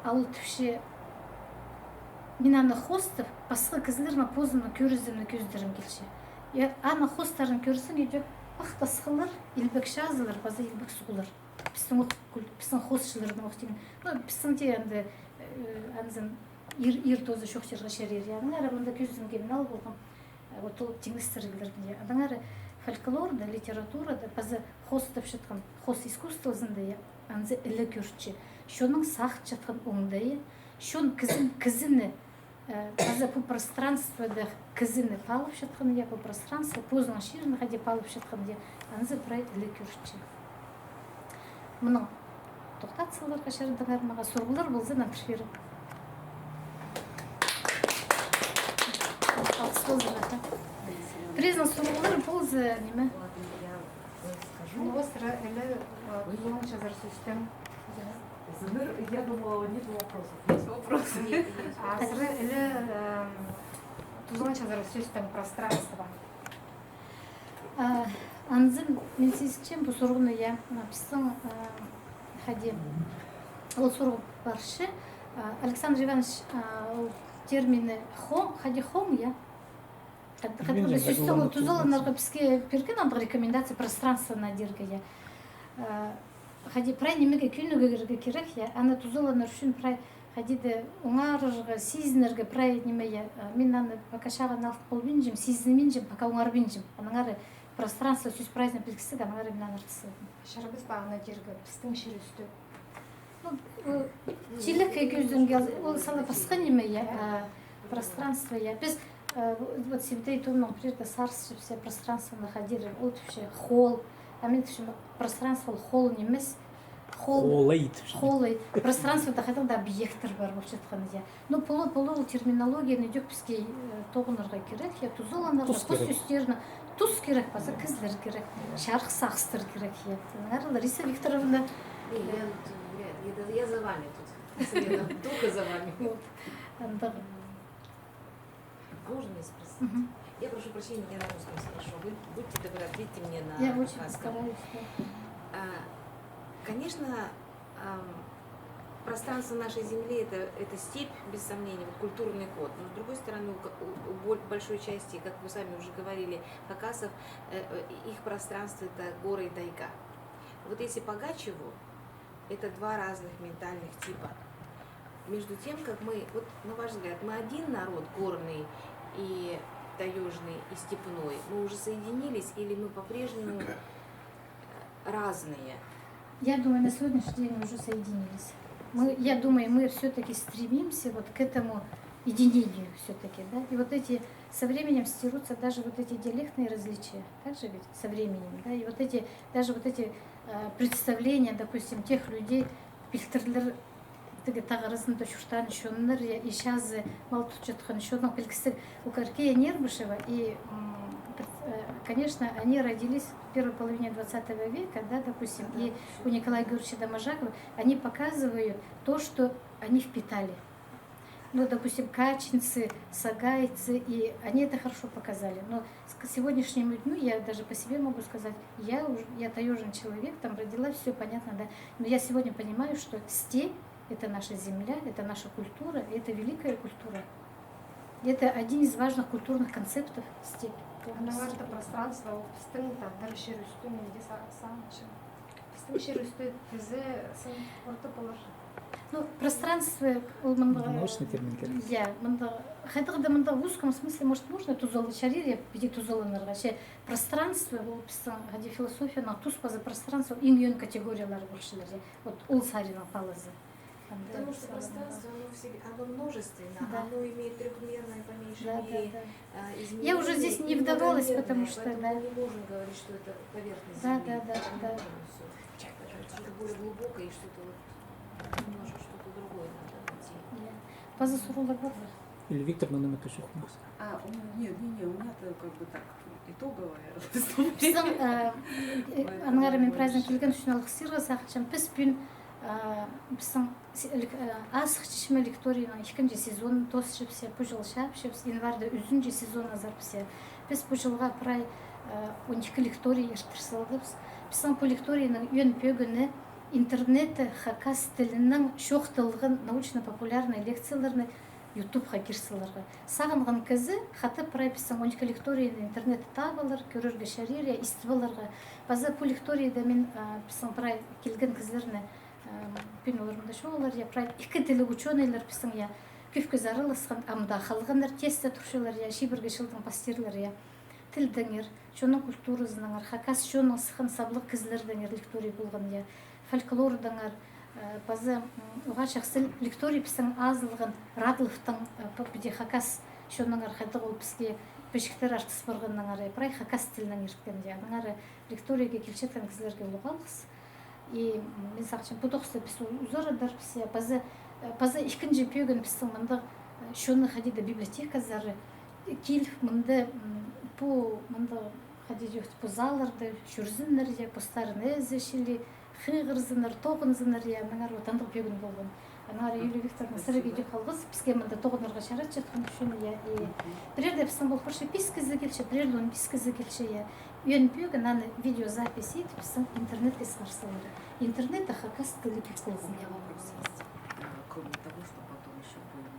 А ол тіпче, мин аны хоостап, пасха кізілернең позымның кӧрізімні кӧзідерім килче. Я, аны хоостарын кӧрзең, идӧк ах тасхыллар, илбек чазылар, паза илбек суғлар. Пістің ох кул-, пістің хоосчыларның ох тиң. Ну, пістің дее анда, э, анзын ир, ир тооза чоохтирға чарир, я. Аннаңар мында кӧзідімге мин ал полғам. Э, вот ол тиңнестіріглерге, я. Аннаңар фольклорда, литературада, паза хоостапчатхан, хоос искусствозында, я, анзы іле кӧрче. Чонның сағынчатхан оңдайы, чон кізін, кізіні, э, паза пу пространствода кізіні паалапчатхан, я, пу пространство, позының чирін хайди паалапчатхан, я, анзы прай іле кӧрче. Мының тохтат саларға чарыдыңар, мағаа сурығлар полза, нандырып пирем. Алғыс ползын, аха. Пірезінің сурығлары полза, ниме? Ну, вот сірер іле, а, тузаланчазар сӧстең. Зумир, я думала, нет вопросов. Есть вопросы. А сірер іле, эм, тузаланчазар сӧстең пространство. А, анзын мин сизінчем пу сурығны, я, а, пістің, а, хайди, ол сурығ парча, а, Александр Иванович, а, ол терминні хоң, хайди хоң, я? Хат-, хатырда сӧстең ол тузаланарға піске пирген андағ рекомендация пространствоны дирге, я. А, хайди прай нимеге кӧнігерге кирек, я. Аны тузаланар ӱчӱн прай хайди даа оңарарға, сизінерге прай ниме, я, а, мин аны пока чағын алып полбинчам, сизінминчем, пока оңарбинчам. Аннаңар пространство сӧс прайзына пілдістіг, аннаңар мин аны артыс салдым. Чарабас па аны дирге пістің чир ӱстӱ? Ну, э, тилек кӧзідімге, ол сала пасха ниме, я, а, пространство, я. Піс Э, вот Сибдей Томның пірерде сарысча піссе пространствоны хайди-да, ол тіпче холл. А мин тіпчем, пространство ол холл нимес. Холл. Холлай тіпче. Холлай. Пространствода хайдағ-да объекттер пар полчатхан, я. Ну, полу, полу ол терминологияны идӧк піске, э, тоғынарға кирек, я, тузаланарға, тус кирек. Тус кирек, паза кізілер кирек. Чарых сағыстар кирек, я. Наверное, Лариса Викторовна. Не, я тут вряд ли. Я, я за вами тут. Я только за вами. Вот. Андағ. А можно я спрошу? Мгм. Я прошу прощения, я на русском спрошу. Вы будьте добры, ответьте мне на хакасском. Я очень стараюсь, да. А, конечно, ам, пространство нашей земли — это, это степь, без сомнения, вот культурный код. Но, с другой стороны, у ка-, у, у боль-, большой части, как вы сами уже говорили, хакасов, э, э, их пространство — это горы и тайга. Вот если по Гачеву, это два разных ментальных типа. Между тем, как мы, вот на ваш взгляд, мы один народ, горный и таёжный, и степной, мы уже соединились, или мы по-прежнему, э, разные? Я думаю, на сегодняшний день мы уже соединились. Мы, я думаю, мы всё-таки стремимся вот к этому единению всё-таки, да. И вот эти со временем стирутся даже вот эти диалектные различия. Так же ведь? Со временем, да. И вот эти, даже вот эти, э, представления, допустим, тех людей, пилтірлер, тігі тағ аразында чуртаан чоннар, я, и чазы мал тутчатхан чонның пілгістіг. У Каркея Нербышева и, м, пр-, э, конечно, они родились в первой половине двадцатого века, да, допустим, и у Николая Георгиевича Доможакова, они показывают то, что они впитали. Ну, допустим, качинцы, сагайцы, и они это хорошо показали. Но с-, к сегодняшнему дню я даже по себе могу сказать, я уж-, я таёжный человек, там родилась, всё понятно, да. Но я сегодня понимаю, что степь — это наша земля, это наша культура, это великая культура. Это один из важных культурных концептов — степь. Аннаңар даа пространство, ол пістің тадар чир ӱстӱ, мин дее са-, сағынчам. Пістің чир ӱстӱ тізе сын орта полар. Ну, пространство, ол мында, научный термин кирек. Я, мында, хайдағ-да мында в узком смысле, может, можно тузал-, чарир, я, піди тузаланарға. Че пространство, ол пістің, хайди, философияның тус пазы пространство, иң ӧӧн категориялар полчалар, я. Вот ол саринаң палазы. Потому что пространство, оно в себе, оно множественно, да, оно имеет трёхмерное, по меньшей мере, да, да, да. Я уже здесь не вдавалась, потому что, да. Поэтому мы не можем говорить, что это поверхность Земли. Да, да, да, да. Поэтому что-то более глубокое и что-то вот немножко что-то другое надо найти. Я. Паза сурығлар пар ба? Или Виктор, ну, нема кӧзі хумахса. А, у меня, нет, не, не, у меня-то как бы так, итоговое выступление. Пістің, э, э, аннаңар мин праздник килген ӱчӱн алғыс сирге сағынчам. Піс пӱӱн, э, пістің С-, лек-, э, азых чечме лекторийның ікінҷі сезонын тоосчабыс, пу чыл чаапчабыс, январьда ӱзінҷі сезон азарбыс. Піс пу чылға прай, э, он ікі лекторий иртір салғабыс. Пістің пу лекторийның ӧӧн пӧгіні интернетте хакас тілінең чоохталған научно-популярный лекцияларны ютубха кир саларға. Сағынған кізі хатап прай пістің он ікі лекторийні интернетте таап алар, кӧрерге чарир, я, истіп аларға. Паза пу лекторийде мин, э, пістің прай килген кізілерні Ам, пӱӱн олар мында чоғыллар, я, прай ікі тілліг учёныйлар пістің, я, кӧп кізі араласхан, ам даа халғаннар тесте турчалар, я, чибіргі чылдың пастирлар, я. Тілдеңер, чонның культуразынаңар, хакас чонның сыххан саблығ кізілердеңер лекторий полған, я, фольклордаңар, э, паза, м, уғаа чахсы лекторий пістің азылған Радловтың, э, п-, піди хакас чоннаңар хайдағ ол піске пічіктер артыс парғаннаңар, я, прай хакас тілінең ирткен, я, аннаңар лекторийге килчеткен кізілерге улуғ алғыс. И, м, мин сағынчам, пу тоғыста піс у-, узарадарбыс, я, паза, э, паза ікінҷі пӧгін пістің мындағ, э, чонның хайди-да библиотеказар, э, киліп, мында, м, пу, мында хайди-да пу залларда чӧрзіннер, я, постарын ээзі чіли, хығырзыннар, тоғынзыннар, я, аннаңар вот андағ пӧгін полған. Аннаңар, Юлия Викторовна, сірерге дее алғыс, піске мында тоғынарға чаратчатхан ӱчӱн, я, и пірерде пістің пол парча пис кізі килче, пірерде он пис кізі килче, я. Ӧӧн пӧгін аны видеозапись идіп, пістің интернетке сығар салар. Интернетте хакас тілі кӧп ползын. У меня вопрос есть. А, кроме того, что потом ещё будем.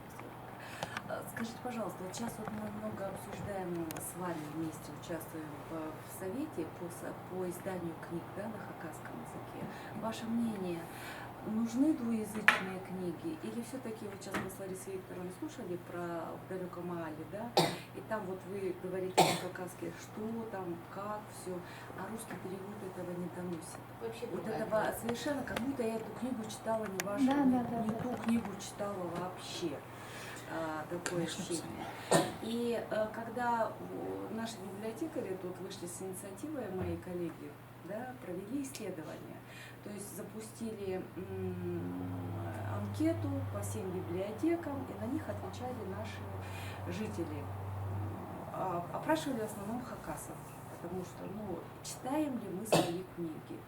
А, скажите, пожалуйста, вот сейчас вот мы много обсуждаем, с вами вместе участвуем в, в совете по со-, по изданию книг, да, на хакасском языке. Ваше мнение, нужны двуязычные книги или всё-таки, вот сейчас мы с Ларисой Викторовной слушали про «В далёком аале», да, и там вот вы говорите по-хакасски, что там, как, всё, а русский перевод этого не доносит. Вообще вот другая это ва-, книга. Совершенно как будто я эту книгу читала не вашу, да, не, да, да, не да, ту да. Книгу читала вообще. А, такое ощущение. И э, когда у- наши библиотекари тут вышли с инициативой, мои коллеги, да, провели исследование, то есть запустили м, анкету по всем библиотекам, и на них отвечали наши жители. А, опрашивали в основном хакасов, потому что, ну, читаем ли мы свои книги.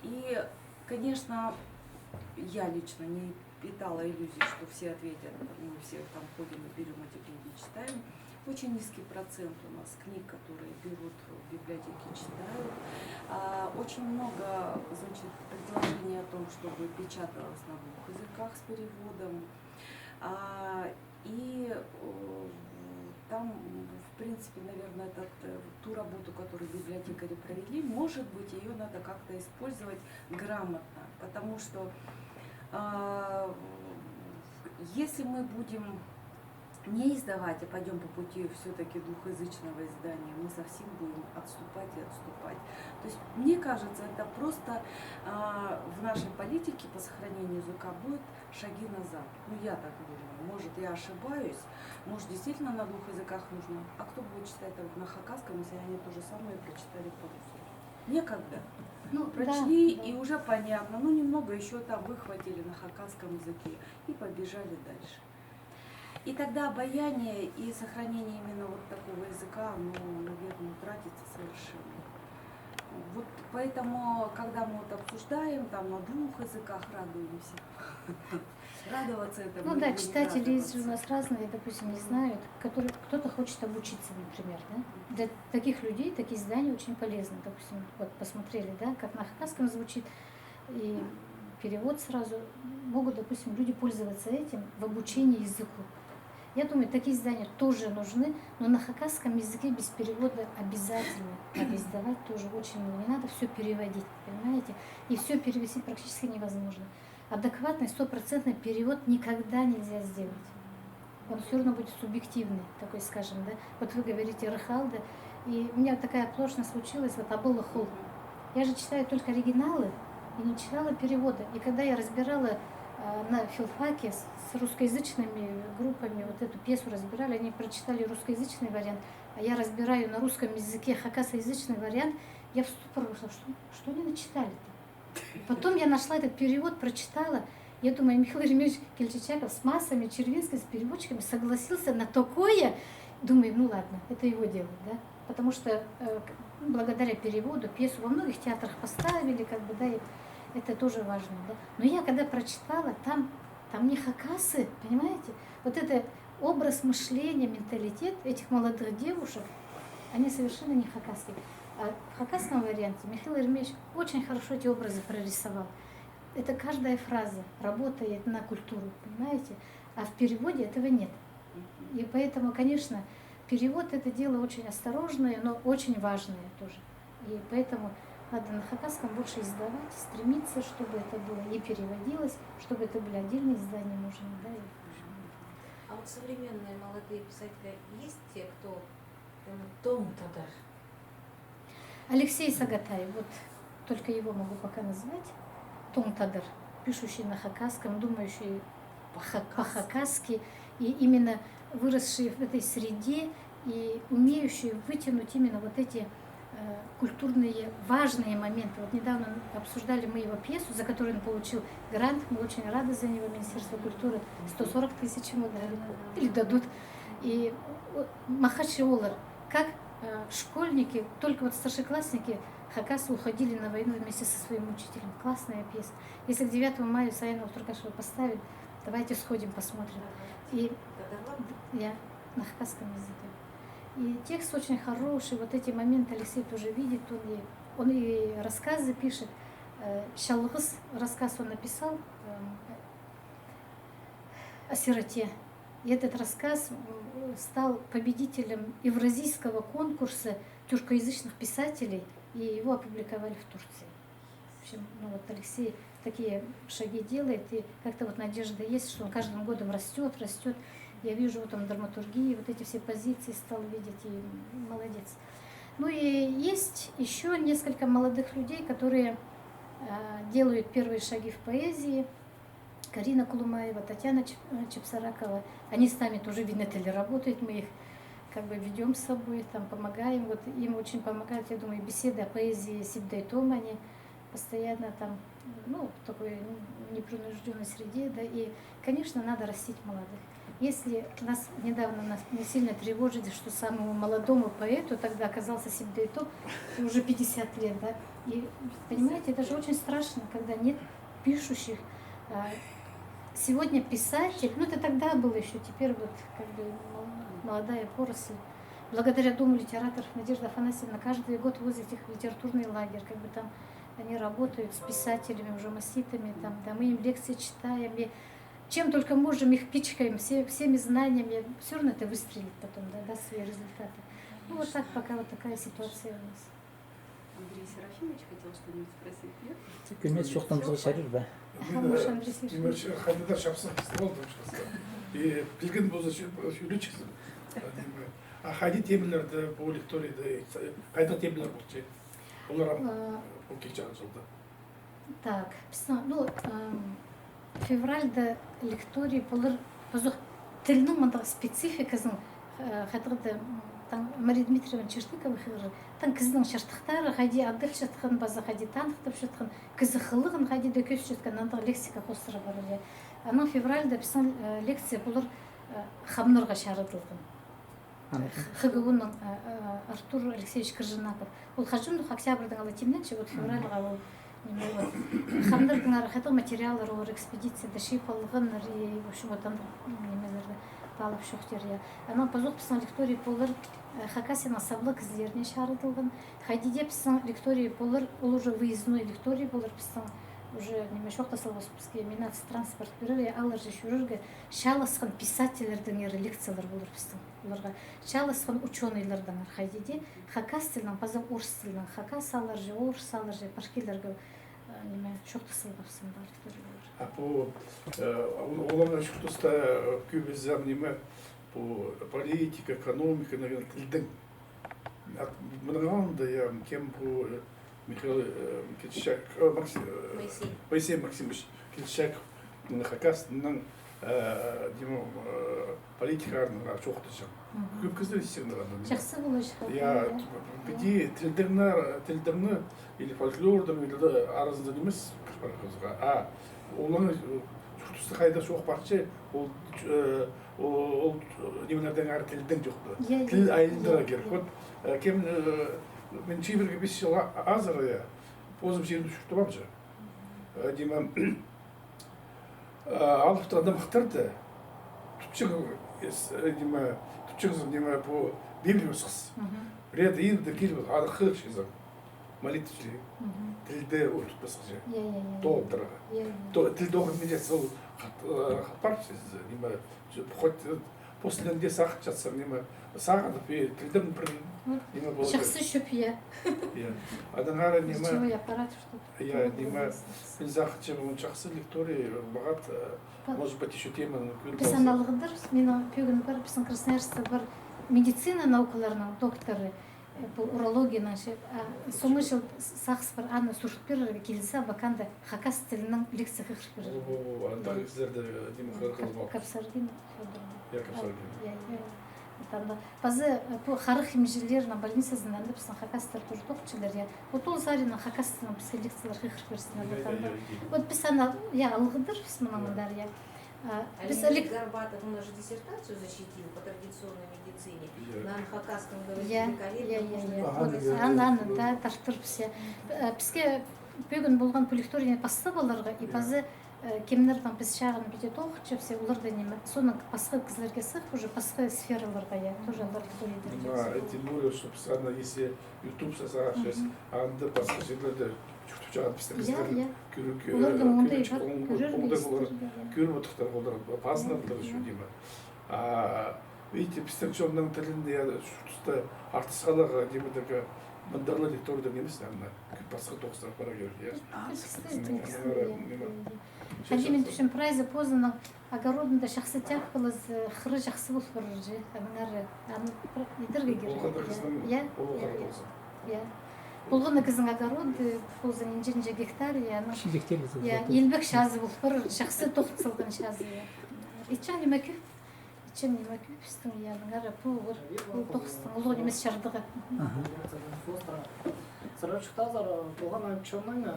И, конечно, я лично не питала иллюзий, что все ответят, мы все там ходим и берем эти книги, читаем. Очень низкий процент у нас книг, которые берут в библиотеке, читают. А, очень много звучит предложений о том, чтобы печаталось на двух языках с переводом. А, и э, там, в принципе, наверное, этот, э, ту работу, которую библиотекари провели, может быть, ее надо как-то использовать грамотно, потому что а, если мы будем не издавать, а пойдем по пути все-таки двухязычного издания, мы совсем будем отступать и отступать. То есть, мне кажется, это просто а, в нашей политике по сохранению языка будет шаги назад. Ну, я так думаю. Может, я ошибаюсь, может, действительно на двух языках нужно. А кто будет читать там на хакасском, если они то же самое прочитали по-русски? Некогда. Ну, прочли, да, да. И уже понятно. Ну, немного еще там выхватили на хакасском языке и побежали дальше. И тогда обаяние и сохранение именно вот такого языка, оно, наверное, утратится совершенно. Вот поэтому, когда мы вот обсуждаем, там на двух языках радуемся. Радоваться этому. Ну да, читатели есть же у нас разные, допустим, не знают, которые, кто-то хочет обучиться, например, да? Для таких людей такие издания очень полезны. Допустим, вот посмотрели, да, как на хакасском звучит, и перевод сразу, могут, допустим, люди пользоваться этим в обучении языку. Я думаю, такие издания тоже нужны, но на хакасском языке без перевода обязательно надо издавать тоже очень много. Не надо все переводить, понимаете? И все перевести практически невозможно. Адекватный, стопроцентный перевод никогда нельзя сделать. Он все равно будет субъективный, такой, скажем, да. Вот вы говорите, ырах аалда, и у меня такая оплошность случилась, вот «Абыллығ хол». Я же читаю только оригиналы и не читала перевода. И когда я разбирала э, на филфаке с, с русскоязычными группами вот эту пьесу разбирали, они прочитали русскоязычный вариант, а я разбираю на русском языке хакасоязычный вариант, я в ступор вышла, что, что они начитали-то? Потом я нашла этот перевод, прочитала. Я думаю, Михаил Еремеевич Кильчичаков с Массами, Червинским, с переводчиками согласился на такое. Думаю, ну ладно, это его дело, да? Потому что э, к- благодаря переводу пьесу во многих театрах поставили, как бы, да, и это тоже важно, да. Но я когда прочитала, там, там не хакасы, понимаете? Вот это образ мышления, менталитет этих молодых девушек, они совершенно не хакасские. А в хакасском варианте Михаил Еремеевич очень хорошо эти образы прорисовал. Это каждая фраза работает на культуру, понимаете? А в переводе этого нет. И поэтому, конечно, перевод — это дело очень осторожное, но очень важное тоже. И поэтому надо на хакасском больше издавать, стремиться, чтобы это было и переводилось, чтобы это были отдельные издания, можно, да, и А вот современные молодые писатели есть те, кто прямо тоң тадар? Алексей Сагатай, вот только его могу пока назвать, тоң тадар, пишущий на хакасском, думающий по-хакасски, и именно выросший в этой среде, и умеющий вытянуть именно вот эти э, культурные важные моменты. Вот недавно обсуждали мы его пьесу, за которую он получил грант. Мы очень рады за него, Министерство культуры. Сто сорок тысяч ему дали. Или дадут. И о, махачы олар, как э, школьники, только вот старшеклассники хакасы уходили на войну вместе со своим учителем. Классная пьеса. Если к девятому мая Саяна Ултургашева поставит, давайте сходим, посмотрим. И я на хакасском языке. И текст очень хороший, вот эти моменты Алексей тоже видит, он и, он и рассказы пишет. Э, Чалғыс рассказ он написал эм, о сироте. И этот рассказ м, стал победителем Евразийского конкурса тюркоязычных писателей, и его опубликовали в Турции. В общем, ну вот Алексей такие шаги делает, и как-то вот надежда есть, что он каждым годом растет, растет. Я вижу, вот он драматургии, вот эти все позиции стал видеть, и молодец. Ну и есть еще несколько молодых людей, которые э, делают первые шаги в поэзии. Карина Кулумаева, Татьяна Чеп-, э, Чепсаракова, они с нами тоже в Инетеле работают, мы их как бы ведём с собой, там помогаем. Вот им очень помогают, я думаю, беседы о поэзии Сибдей Тома, они постоянно там, ну, в такой, ну, непринуждённой среде, да, и, конечно, надо растить молодых. Если нас недавно нас, нас сильно тревожили, что самому молодому поэту тогда оказался Сибдей Том, уже пятьдесят лет, да, и, понимаете, это же очень страшно, когда нет пишущих. А, сегодня писатель, ну, это тогда было ещё, теперь вот как бы мол-, молодая поросль. Благодаря Дому литераторов Надежда Афанасьевна каждый год возит их в литературный лагерь, как бы там они работают с писателями, уже маститыми, там, да, мы им лекции читаем, и чем только можем, их пичкаем все, всеми знаниями, всё равно это выстрелит потом, да, даст свои результаты. Ну, вот так пока вот такая ситуация у нас. Андрей Серафимович хотел что-нибудь спросить, нет? Кӧмес чоохтанарға чарир ба? Хамыш Андрей Серафимович. Хайдағ-да чапсах, кізі полды, чапсах. И пілген полза, сӧ-, сӧлеҷіксің. А хайди темаларда, пу лекторийда, хайдағ темалар полча? Олар ам, э, пу килчеен чылда. Так, пістің, ну, ам, февральда лекторий полар, позох, тілнің мындағ спецификазын, э, хайдағ-да, м, таң Мария Дмитриевна Чертыгова хығырар, таң кізінің чардыхтары, хайди адалчатхан, паза хайди таныхтапчатхан, кізі хылығын хайди-да кӧзітчеткен, андағ лексика хоостыра парар, я. Анаң февральда пістің, э, лекция полар, э, хамнарға чарыдылған. Х-, ХГУ-ның, э, э, Артур Алексеевич Крыжинаков. Ол хаҷан-да октябрьдең ала тимненче, вот февральға ол, ниме, вот. Хамнардаңар хайдағ материаллар олар экспедицияда чыып алғаннар, и, в общем, вот андағ нимелерні паалап чоохтир, я. Анаң позох пістің лекторий полар, э, Хакасияның саблығ кізілеріне чарыдылған. Хайди дее пістің лекторий полар, ол уже выездной лекторий полар, пістің уже, ниме, чоохтас салғабыс, піске мин транспорт пирер, я, алар же чӧрерге, чааласхан писательлердеңер лекциялар полар пістің. Оларға чааласхан учёныйлардаң хайди дее хакас тілінең, паза орыс тілінең, хакас ааллар же, орыс ааллар же пар килерге, э, ниме, чоохтас салғабыс пар килерге. А пу, э, ол-, оларның чуртаста, э, кӧбізі, ам, ниме, пу политика, экономика, наверное, тілдің. А мының алнында, я, кем пу, э, Михаил, э, Кильчичаков, э, Макси-, э, Моисей. Моисей Максимович Кильчичаков, м, хакас тілінің, э, ниме, э, политикаларына чоохтаҷаң. Мгм. Кӧп кізілер сигнал алды. Чахсы полар чох. Я, я. Піди тілдеңнер, тілдеңні или фольклордың, или аразында нимес, а олар, э, чуртаста хайда чоох парча, ол, э, ол, ол, э, нимелердең ары тілдең чоохтап. Я, я, я. Тіл айландыра кирек. Вот, э, кем, э, мин чибіргі пис чыл а-, азыра, я, позым чирімде чуртап алчам. Э, ниме, э, алып турған нымахтарны тутчаң, э, ниме, тутчаңзың, ниме, пу Библия осхас. Мгм. Пірее иирде киліп, аны хығырчазың. Молитва чіли. Мгм. Тілді ол тутпасха же. Я, я, я. Толдырарға. Я, я. То-, тілді оған медиация ол хат-, э, хат пар, сиз, ниме, хоть, э, постың дее сағынчатсаң, ниме, сағынып, и тілдің пір, вот, ниме, полар. Чахсы чӧп, я. Я. Анаң ары, ниме, речевой аппарат, чтоб, я, ниме, мин сағынчам, ол чахсы лекторий, мағат, э, может быть, ещё теманы кӧріп алза. Піс аны алғыдырбыс, минің пӧгін пар, пістің Красноярскта пар медицина наукаларының докторы, э, пу урологияның, че, а, соңғы чыл с-, сағыс пар, аны сурт пирерге килзе, Абаканда хакас тілінің лекция хығырып пирерге. О, о, о, анда кізілерді, э, ниме, хығырып алып. Капсаргин Фёдор. Я, Капсаргин. Я, я. Анда пазы, э, пу харах имҷілерінің больницазында анда пістің хакастар тоже тоғынчалар, я. Вот ол саринаң хакас тілінең піске лекциялар хығырып пирзін, я, вот анда. Я, я, я. Вот піс аны, я, алғыдырбыс мының андар, я. А, а піс Леонид Горбатов, он же диссертацию защитил по традиционной медицине. Я. На хакасском говорит великолепно, я, я, можно, я. Ага, вот, я, аны, я, аны, я, да, тартырбыс, я. Э, піске пӧгін полған пу лекторийні пастап аларға, и, я, пазы, э, кемнернең піс чағын піди тоғынчабыс, я, олар даа ниме, соонаң пасха кізілерге сых, уже пасха сфераларға, я, тоже алар лекторийлерге. Ма, тем более, что піс аны, если ютубта сағынчабыс, мгм, анда пасха чирлерде чуртапчатхан пістің, я, кізілер, я, кӧрер, оларның, э, оңдай кӧрер, пар, оң-, кӧрер оңдай полар, я, я, кӧріп одырлар, олар пазынарлар, я, ещё, я, ниме. А, видите, пістің чонның тілін, я, чуртаста артыс халарға, ниме, дее, мындағ ла лекторийлер нимес, анда кӧп пасха тоғыстар пар кирек, я. А, кӧп пасха, м, кӧп пасха, я, ниме, я, я. Хайди мин тіпчем, прайзы позының огородында чахсы тяпкалаза, хыра чахсы пол парар же. Анаң ары, аны пір идерге кирек. Ол хада, я, кізінің, я, ол, я, хада, я, полза. Я. Полған на кізінің огороды, позы нинҷе-нинҷе гектар, я, аның, чиит гектар, я, илбек чазы полып пар, чахсы тоғын салған чазы, я. Итчең ниме кӧп, итчең ниме кӧп пістің, я, аның ары пу, пу тоғыстың улуғ нимес чардығы. Аха. Сразу чоохтазар, полған учёный,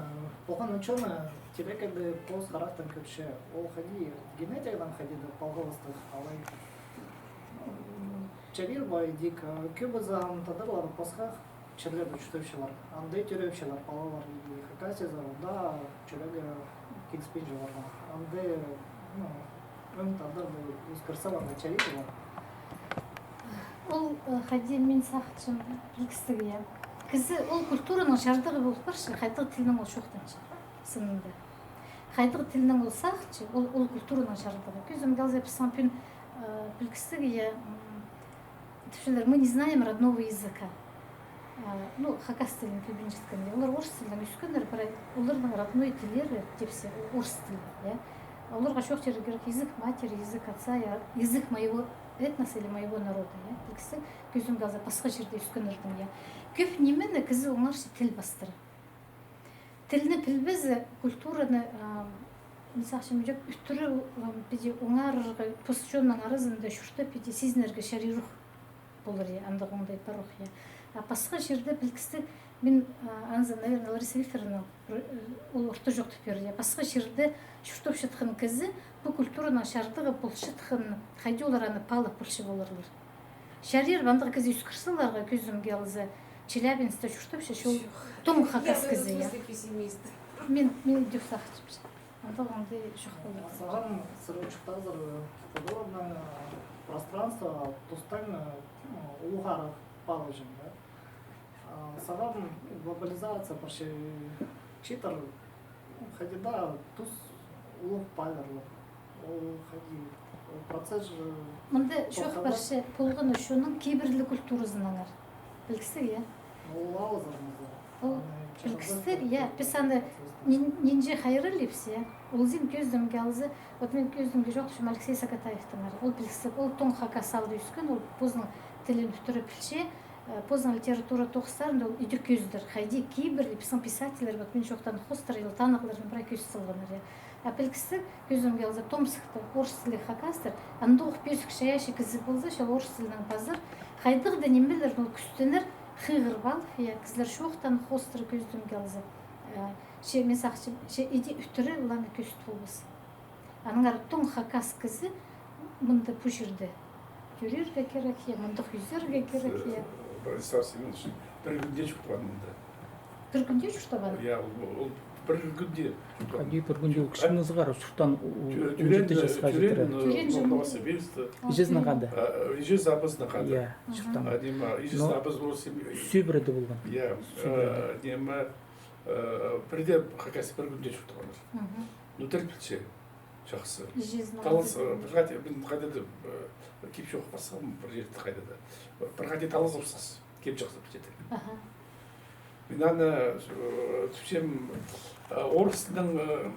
полған учёный, телекеде пос харахтан кӧрче. Ол хайди, генетикадаң хайди даа палғалыстығ, алай. Чарир ба, идӧк, кӧбізі ам тадарлар пасха чирлерде чуртапчалар. Анда тӧреепчелер, палалар, и Хакасиязар, анда чӱрегі киліспинче оларға. Анда, ну, ӧң тадарды ӧскірзе, оларға чарир ба. Ол, э, хайди, мин сағынчам, пілдістіг, я. Кізі ол культураның чардығы полып парча, хайдағ тілнең ол чоохтанча, сынында. Хайдағ тілнең ол сағынча, ол, ол культураның чардығы. Кӧзімге алза, піс саң пӱӱн, э, пілдістіг, я, м, тіпчелер, мы не знаем родного языка. А, ну, хакас тілін кӧбінҷеткенде. Олар орыс тілінең ӧскеннер, прай оларның родной тіллері, тіпче, орыс тілі, я. Оларға чоохтирға кирек язык матери, язык отца, я, язык моего этноса или моего народа, я. Пілдістіг, кӧзімге алза, пасха чирде ӧскеннернің, я. Кӧп нимені кізі оңарча тіл пастыра. Тілні пілбезе, культураны, а, мин сағынчам, ӱдӱр, а, піди оңарарға, пос чонның аразында чуртап, піди сизінерге чарирох полар, я, андағ оңдай пар ох, я. А пасха чирде пілдістіг, мин, а, анзы, наверное, Лариса Викторовна, э, ол орта чоохтап пирер, я. Пасха чирде чуртапчатхан кізі пу культураның чардығы полчатхан, хайди олар аны паалап полча поларлар. Чарир ба андағ кізі ӧскірзе, оларға, кӧзімге алза, Челябинскта чуртапча, че ол тоң хакас кізі, я. Мин, мин идӧк сағынчам. Андағ оңдай чох полар. Сағам сірер чоохтазар, э, подобное пространство, тустаң, э, ну, улуғ арах палаҷаң, да. А сағам глобализация парча, читір, ну, хайди даа тус улуғ паларлар. Ол хайди, ол процесс же. Мында чоох парча, полған учёныйның кибірліг культуразынаңар. Пілдістіг, я? Ол алызар мында. Ол пілдістіг, я, піс аны нин-, нинҷе хайраллибыс, я. Ол син кӧзімге алза, вот мин кӧзімге чоохтапчам Алексей Сагатаевтеңер. Ол пілдістіг, ол тоң хакас аалда ӧскен, ол позының тілін ӱдӱре пілче, э, позының литература тоғыстарында ол идӧк кӧзідер. Хайди кибірли пістің писательлер, вот мин чоохтаан хоостыра, ол танығларны прай кӧзіт салғаннар, я. А пілдістіг, кӧзімге алза, Томскта орыс тілліг хакастар, андағ пӧзік чайаачы кізі полза, че ол орыс тілінең пазар, хайдағ даа нимелерін ол кӱстенер, хығырып алып, я, кізілер чоохтаан хоостыра, кӧзімге алза. Э, че, мин сағынчам, че иди ӱдӱре оларны кӧзіт полбас. Аннаңар тоң хакас кізі мында пу чирде тӧрирге кирек, я, мында ӧсерге кирек, я. Бронислав Семёнович пір кӱнде чуртапча мында. Пір кӱнде чуртапча? Я, ол, ол пір кӱнде чуртапча. Хайди пір кӱнде? Ол кічіг ызығ, чуртаан, у-, у-, тӧ-, он читі часха читіре. Тӧреен, ну, Новосибирскте. Іҷезінің хада. А, іҷезі, абазының хада. Я, чуртаан. А, ниме, іҷезі, абазы ол сӧбіреде полған. Я, сӧбіреде. А, ниме, а, пірдее хакас пір кӱнде чуртапчалар. Ну, тіл пілче. Чахсы. Талас, э, пір хати, мин хайда-да, э, кип чоох пасхам, пір чирде хайда-да. Пір хати талазыбысхабыс, кем чахсы пілче тіл. Аха. Мин аны, э, тіпчем, э, орыстың, э,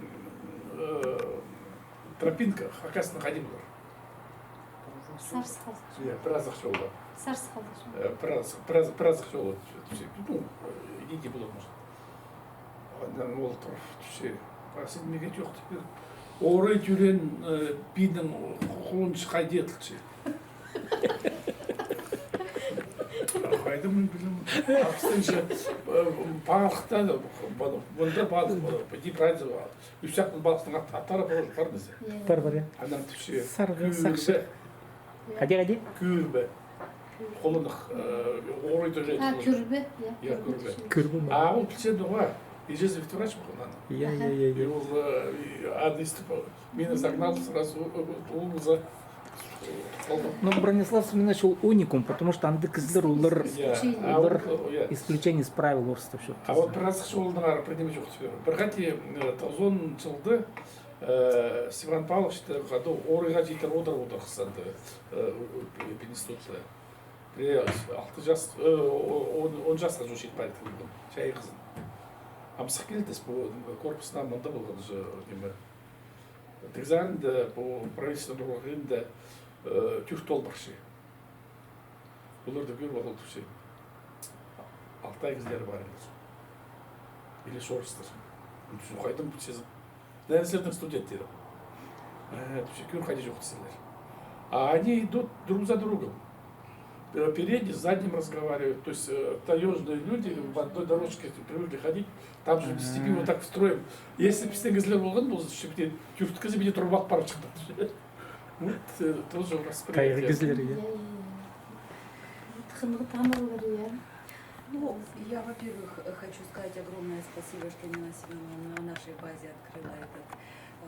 э, тропинка, хакастың хайди полар? Сарсхал. Я, пір азах чолы. Сарсхал. Э, пір аз-, пір аз-, пір азах чолы тіпчем. Ну, э, иди полар, может. Аннаң ол тур, тіпче. А син мағаа чоохтап пир. Орай тӧреен, э, пиинің хулунчы хайди иділче? Хайди мин пілем. Абыстың че, э, палыхта, мында палых, э, иди прайзы палых. Ӱс чахтың палыхтың ат-, аттары пар, пар десе. Пар, пар, я. Аннаң тіпче. Сарғын, сарчы. Кӧрбе. Хайди, хайди? Кӧрбе. Хулунах, э, орай тӧреен. А, хулунах. Кӧрбе, я. Я, кӧрбе. Кӧрбе ме? А ол пілче, ноға, іҷезі ветврач полған аның. Я, я, я, я. И ол, э, и аны истіп, мині загнал сразу, э, э, ол за-, Ну, Бронислав Семёнович ол уникум, потому что андағ кізілер, олар, я, а, олар ол, я, исключение из правил орыстап чоохтаза. А вот пір азах чолдың ары пір ниме чоохтап пирем. Пір хати, э, тоғызон чылда Э, Степан Павлович, тее, хада орайға читіре одыр, одыр хысанды, э, пединститутта. Пірее алты час, э, о-, он, он часха чох читіп парып полған, чайғызын. Амсах килді, пу корпуснаң мында полған же, ниме. Тігзарында, пу правительствоның орғында, э, тӧрт ол парча. Оларды кӧріп алып тіпче. Алтай кізілері пар еді. Или орыстар. Ну, хайдаң пілчезің? Наверное, сірернің студенттері. Э, тіпче, кӧр, хайди чоохтасчалар. А они идут друг за другом. Передний с задним разговаривают. То есть, э, таёжные люди в одной дорожке привыкли ходить. Там же в степи вот так строим. Если пістің кізілер полған полза, тіпче, пістің тӧрт кізі пірдее турып ап парчатханнар. Вот, э, тоже восприятие. Хайығ кізілер, я. Я, я, я. Хынығ танығлар, я. Ну, я, во-первых, э, хочу сказать огромное спасибо, что Нина Семёновна на нашей базе открыла этот,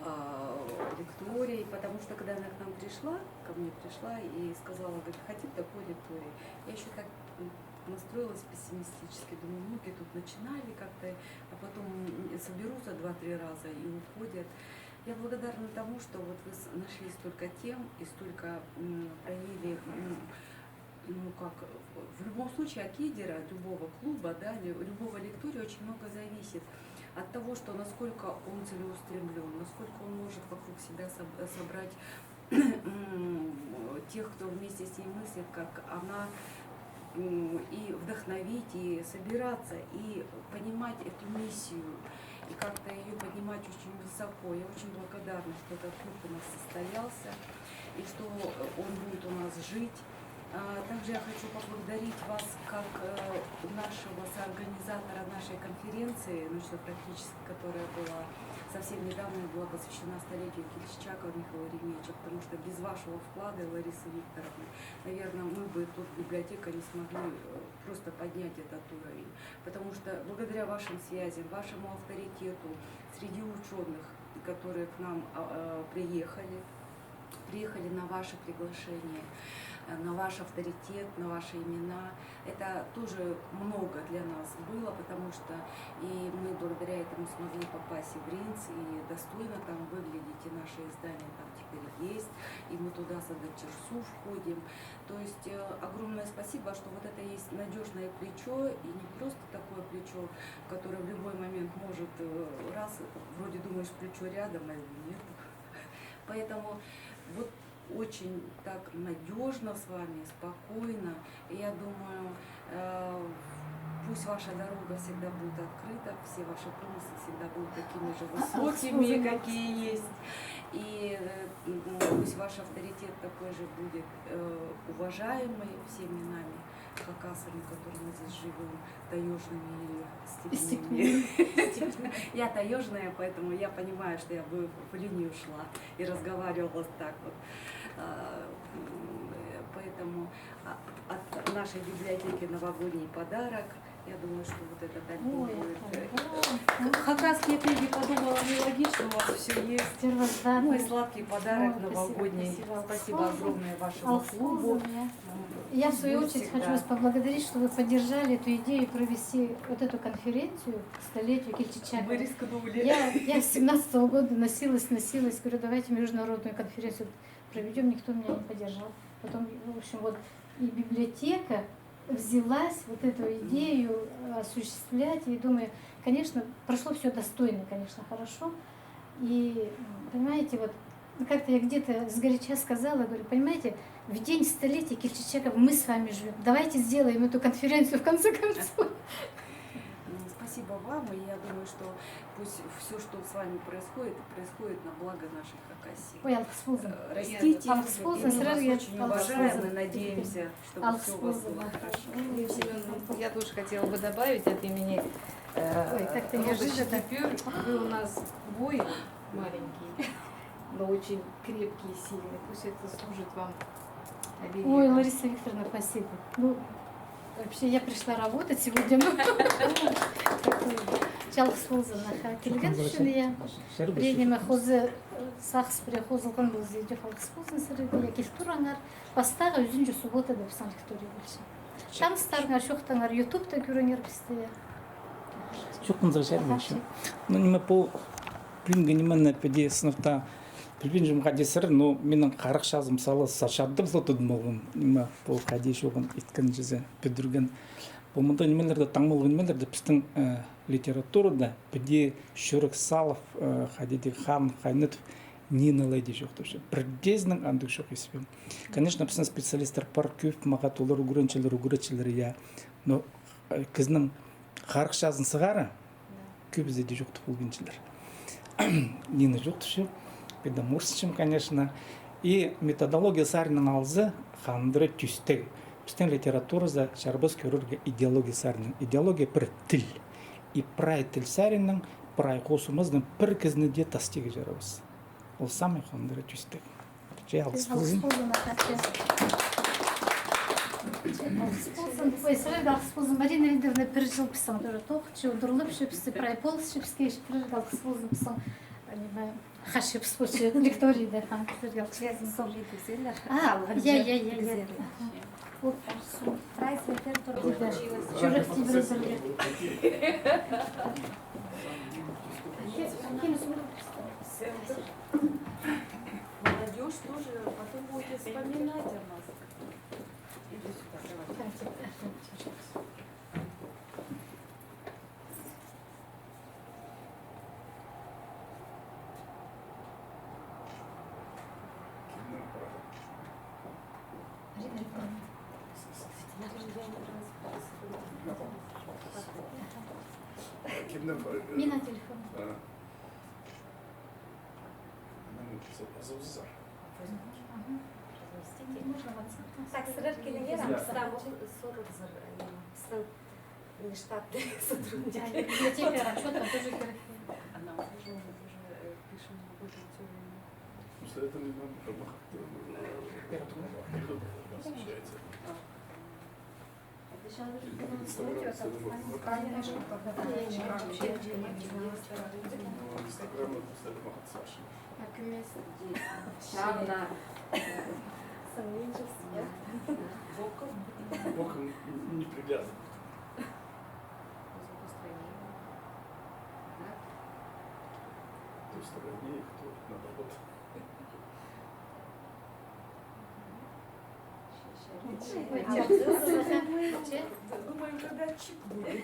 а, лекторий, потому что, когда она к нам пришла, ко мне пришла и сказала, говорит: «Хотим такой лекторий». Я ещё так, м, настроилась пессимистически, думаю, многие тут начинали как-то, а потом, м, соберутся два-три раза и уходят. Я благодарна тому, что вот вы с-, нашли столько тем и столько, м, проявили, м, ну, как, в любом случае от лидера любого клуба, да, лю-, любого лектория очень много зависит от того, что насколько он целеустремлён, насколько он может вокруг себя соб-, собрать, м, тех, кто вместе с ним мыслит, как она, м, и вдохновить, и собираться, и понимать эту миссию, и как-то её поднимать очень высоко. Я очень благодарна, что этот клуб у нас состоялся, и что, э, он будет у нас жить. А, также я хочу поблагодарить вас как, э, нашего соорганизатора нашей конференции научно-практической, которая была совсем недавно и была посвящена столетию Кильчичакова Михаила Еремеевича, потому что без вашего вклада, Ларисы Викторовны, наверное, мы бы тут, библиотека, не смогли, э, просто поднять этот уровень. Потому что благодаря вашим связям, вашему авторитету среди учёных, которые к нам, а, а, приехали, приехали на ваше приглашение, э, на ваш авторитет, на ваши имена. Это тоже много для нас было, потому что и мы благодаря этому смогли попасть и в РИНЦ, и достойно там выглядеть, и наше издание там теперь есть, и мы туда с Адапчырсу входим. То есть, э, огромное спасибо, что вот это есть надёжное плечо, и не просто такое плечо, которое в любой момент может, э, раз, вроде думаешь, плечо рядом, а его нет. Поэтому вот очень так надёжно с вами, спокойно. И я думаю, э, пусть ваша дорога всегда будет открыта, все ваши промыслы всегда будут такими же высокими, какие есть. И, э, м, пусть ваш авторитет такой же будет, э, уважаемый всеми нами, хакасами, которые мы здесь живём, таёжными или степными. Степными. Я таёжная, поэтому я понимаю, что я бы в линию шла и разговаривала так вот. А, м, э, поэтому, а, от нашей библиотеки новогодний подарок. Я думаю, что вот этот альбом будет, э, к-, хакасские книги, подумала, нелогично, у вас всё есть. Ну и сладкий подарок новогодний. Спасибо огромное вашему клубу. Я, в свою очередь, хочу вас поблагодарить, что вы поддержали эту идею провести вот эту конференцию к столетию Кильчичакова. Мы рискнули. Я, я с семнадцатого года носилась, носилась, говорю, давайте международную конференцию проведём, никто меня не поддержал. Потом, в общем, вот и библиотека взялась вот эту идею, э, осуществлять. И думаю, конечно, прошло всё достойно, конечно, хорошо. И, м, понимаете, вот, ну, как-то я где-то сгоряча сказала, говорю, понимаете, в день столетия Кильчичакова мы с вами живём. Давайте сделаем эту конференцию, в конце концов. Ну, спасибо вам, и я думаю, что пусть всё, что с вами происходит, происходит на благо нашей Хакасии. Ой, алғыс ползын. Э, растите, алғыс ползын, и мы вас очень уважаем и надеемся, чтобы всё у вас было хорошо. Алғыс ползын. Алғыс ползын. Нина Семёновна, я тоже хотела бы добавить от имени, э, Рощи Чепюр. Ой, как-то неожиданно. Вы у нас воин маленький, но очень крепкий и сильный. Пусть это служит вам оберегом. Ой, Лариса Викторовна, спасибо. Ну, вообще, я пришла работать сегодня, но чалғыс ползын, аха, килген ӱчӱн, я. Пірее ниме хоза, сағыс пірее хозылған полза, иди, алғыс ползын сірерге, я, кил турыңар. Пастағы ӱзінҷі субботада пістің лекторий полча. Таныстарыңар, чоохтаңар, ютубта кӧріңер пісті, я. Чоохтанзар чарир ещё. Ну, ниме, пу пӱӱнгі ниме, піди сынап таа пілбинчем, хайди сірер, но минің харах чазым сала сачады пла тудым алғам. Ниме, пу хайди чоғын иткен чізе, пӱдірген. Пу мындағ нимелерде, таңмалығ нимелерде пістің, э, литературада піди чӱрек салып, э, хайди дее хан хайнатып, ниме алай даа чох тіпче. Пірдеезінің андағ чох, испен. Конечно, пістің специалисттер пар, кӧп, мағат олар ӱгренчелер, ӱгретчелер, я. Но, э, кізінің харах чазын сығара, Кӧбізі дее чоохтап полбинчалар. Нині чоохтапчам, піди морсчам, конечно. И методология саринаң алза, хандыра тӧстіг. Пістің литературазар чарабас кӧрерге идеология саринаң. Идеология пір тіл. И прай тіл саринаң, прай хозымыздаң пір кізіні дее тастирға чарабас. Ол самый хандыра тӧстіг. Че алғыс ползын. Алғыс ползын, Наташа. Алғыс ползын. Ой, сірерге алғыс ползын. Марина Леонидовна, пір чыл пістің тоже тоғынча, удурлапча пісті, прай полысча піске, пірерге алғыс ползын пістің, ниме, хачыбыс полча лекторийде, ха, сірерге алғыс ползын. А, я, я, я, я. Аха. Ол парсын. Прайзы пер тур. Чӱрек тибіре. Молодёжь тоже потом будете вспоминать о нас. Иди сюда, давай. Мина телефон. Так, сірер киліңер, а пістің сорығзар, пістің нештатный сотрудник. А, библиотекаға отчёт тоже керек. Она уже, уже, э, пишем, работаем всё время. Ну, с этим нам как бы как-то, э, осуществляется. Инстаграм, Инстаграм, Инстаграм. Боком не приглядывай. Кто в стороне, кто наоборот. Думаю, уже датчик будет.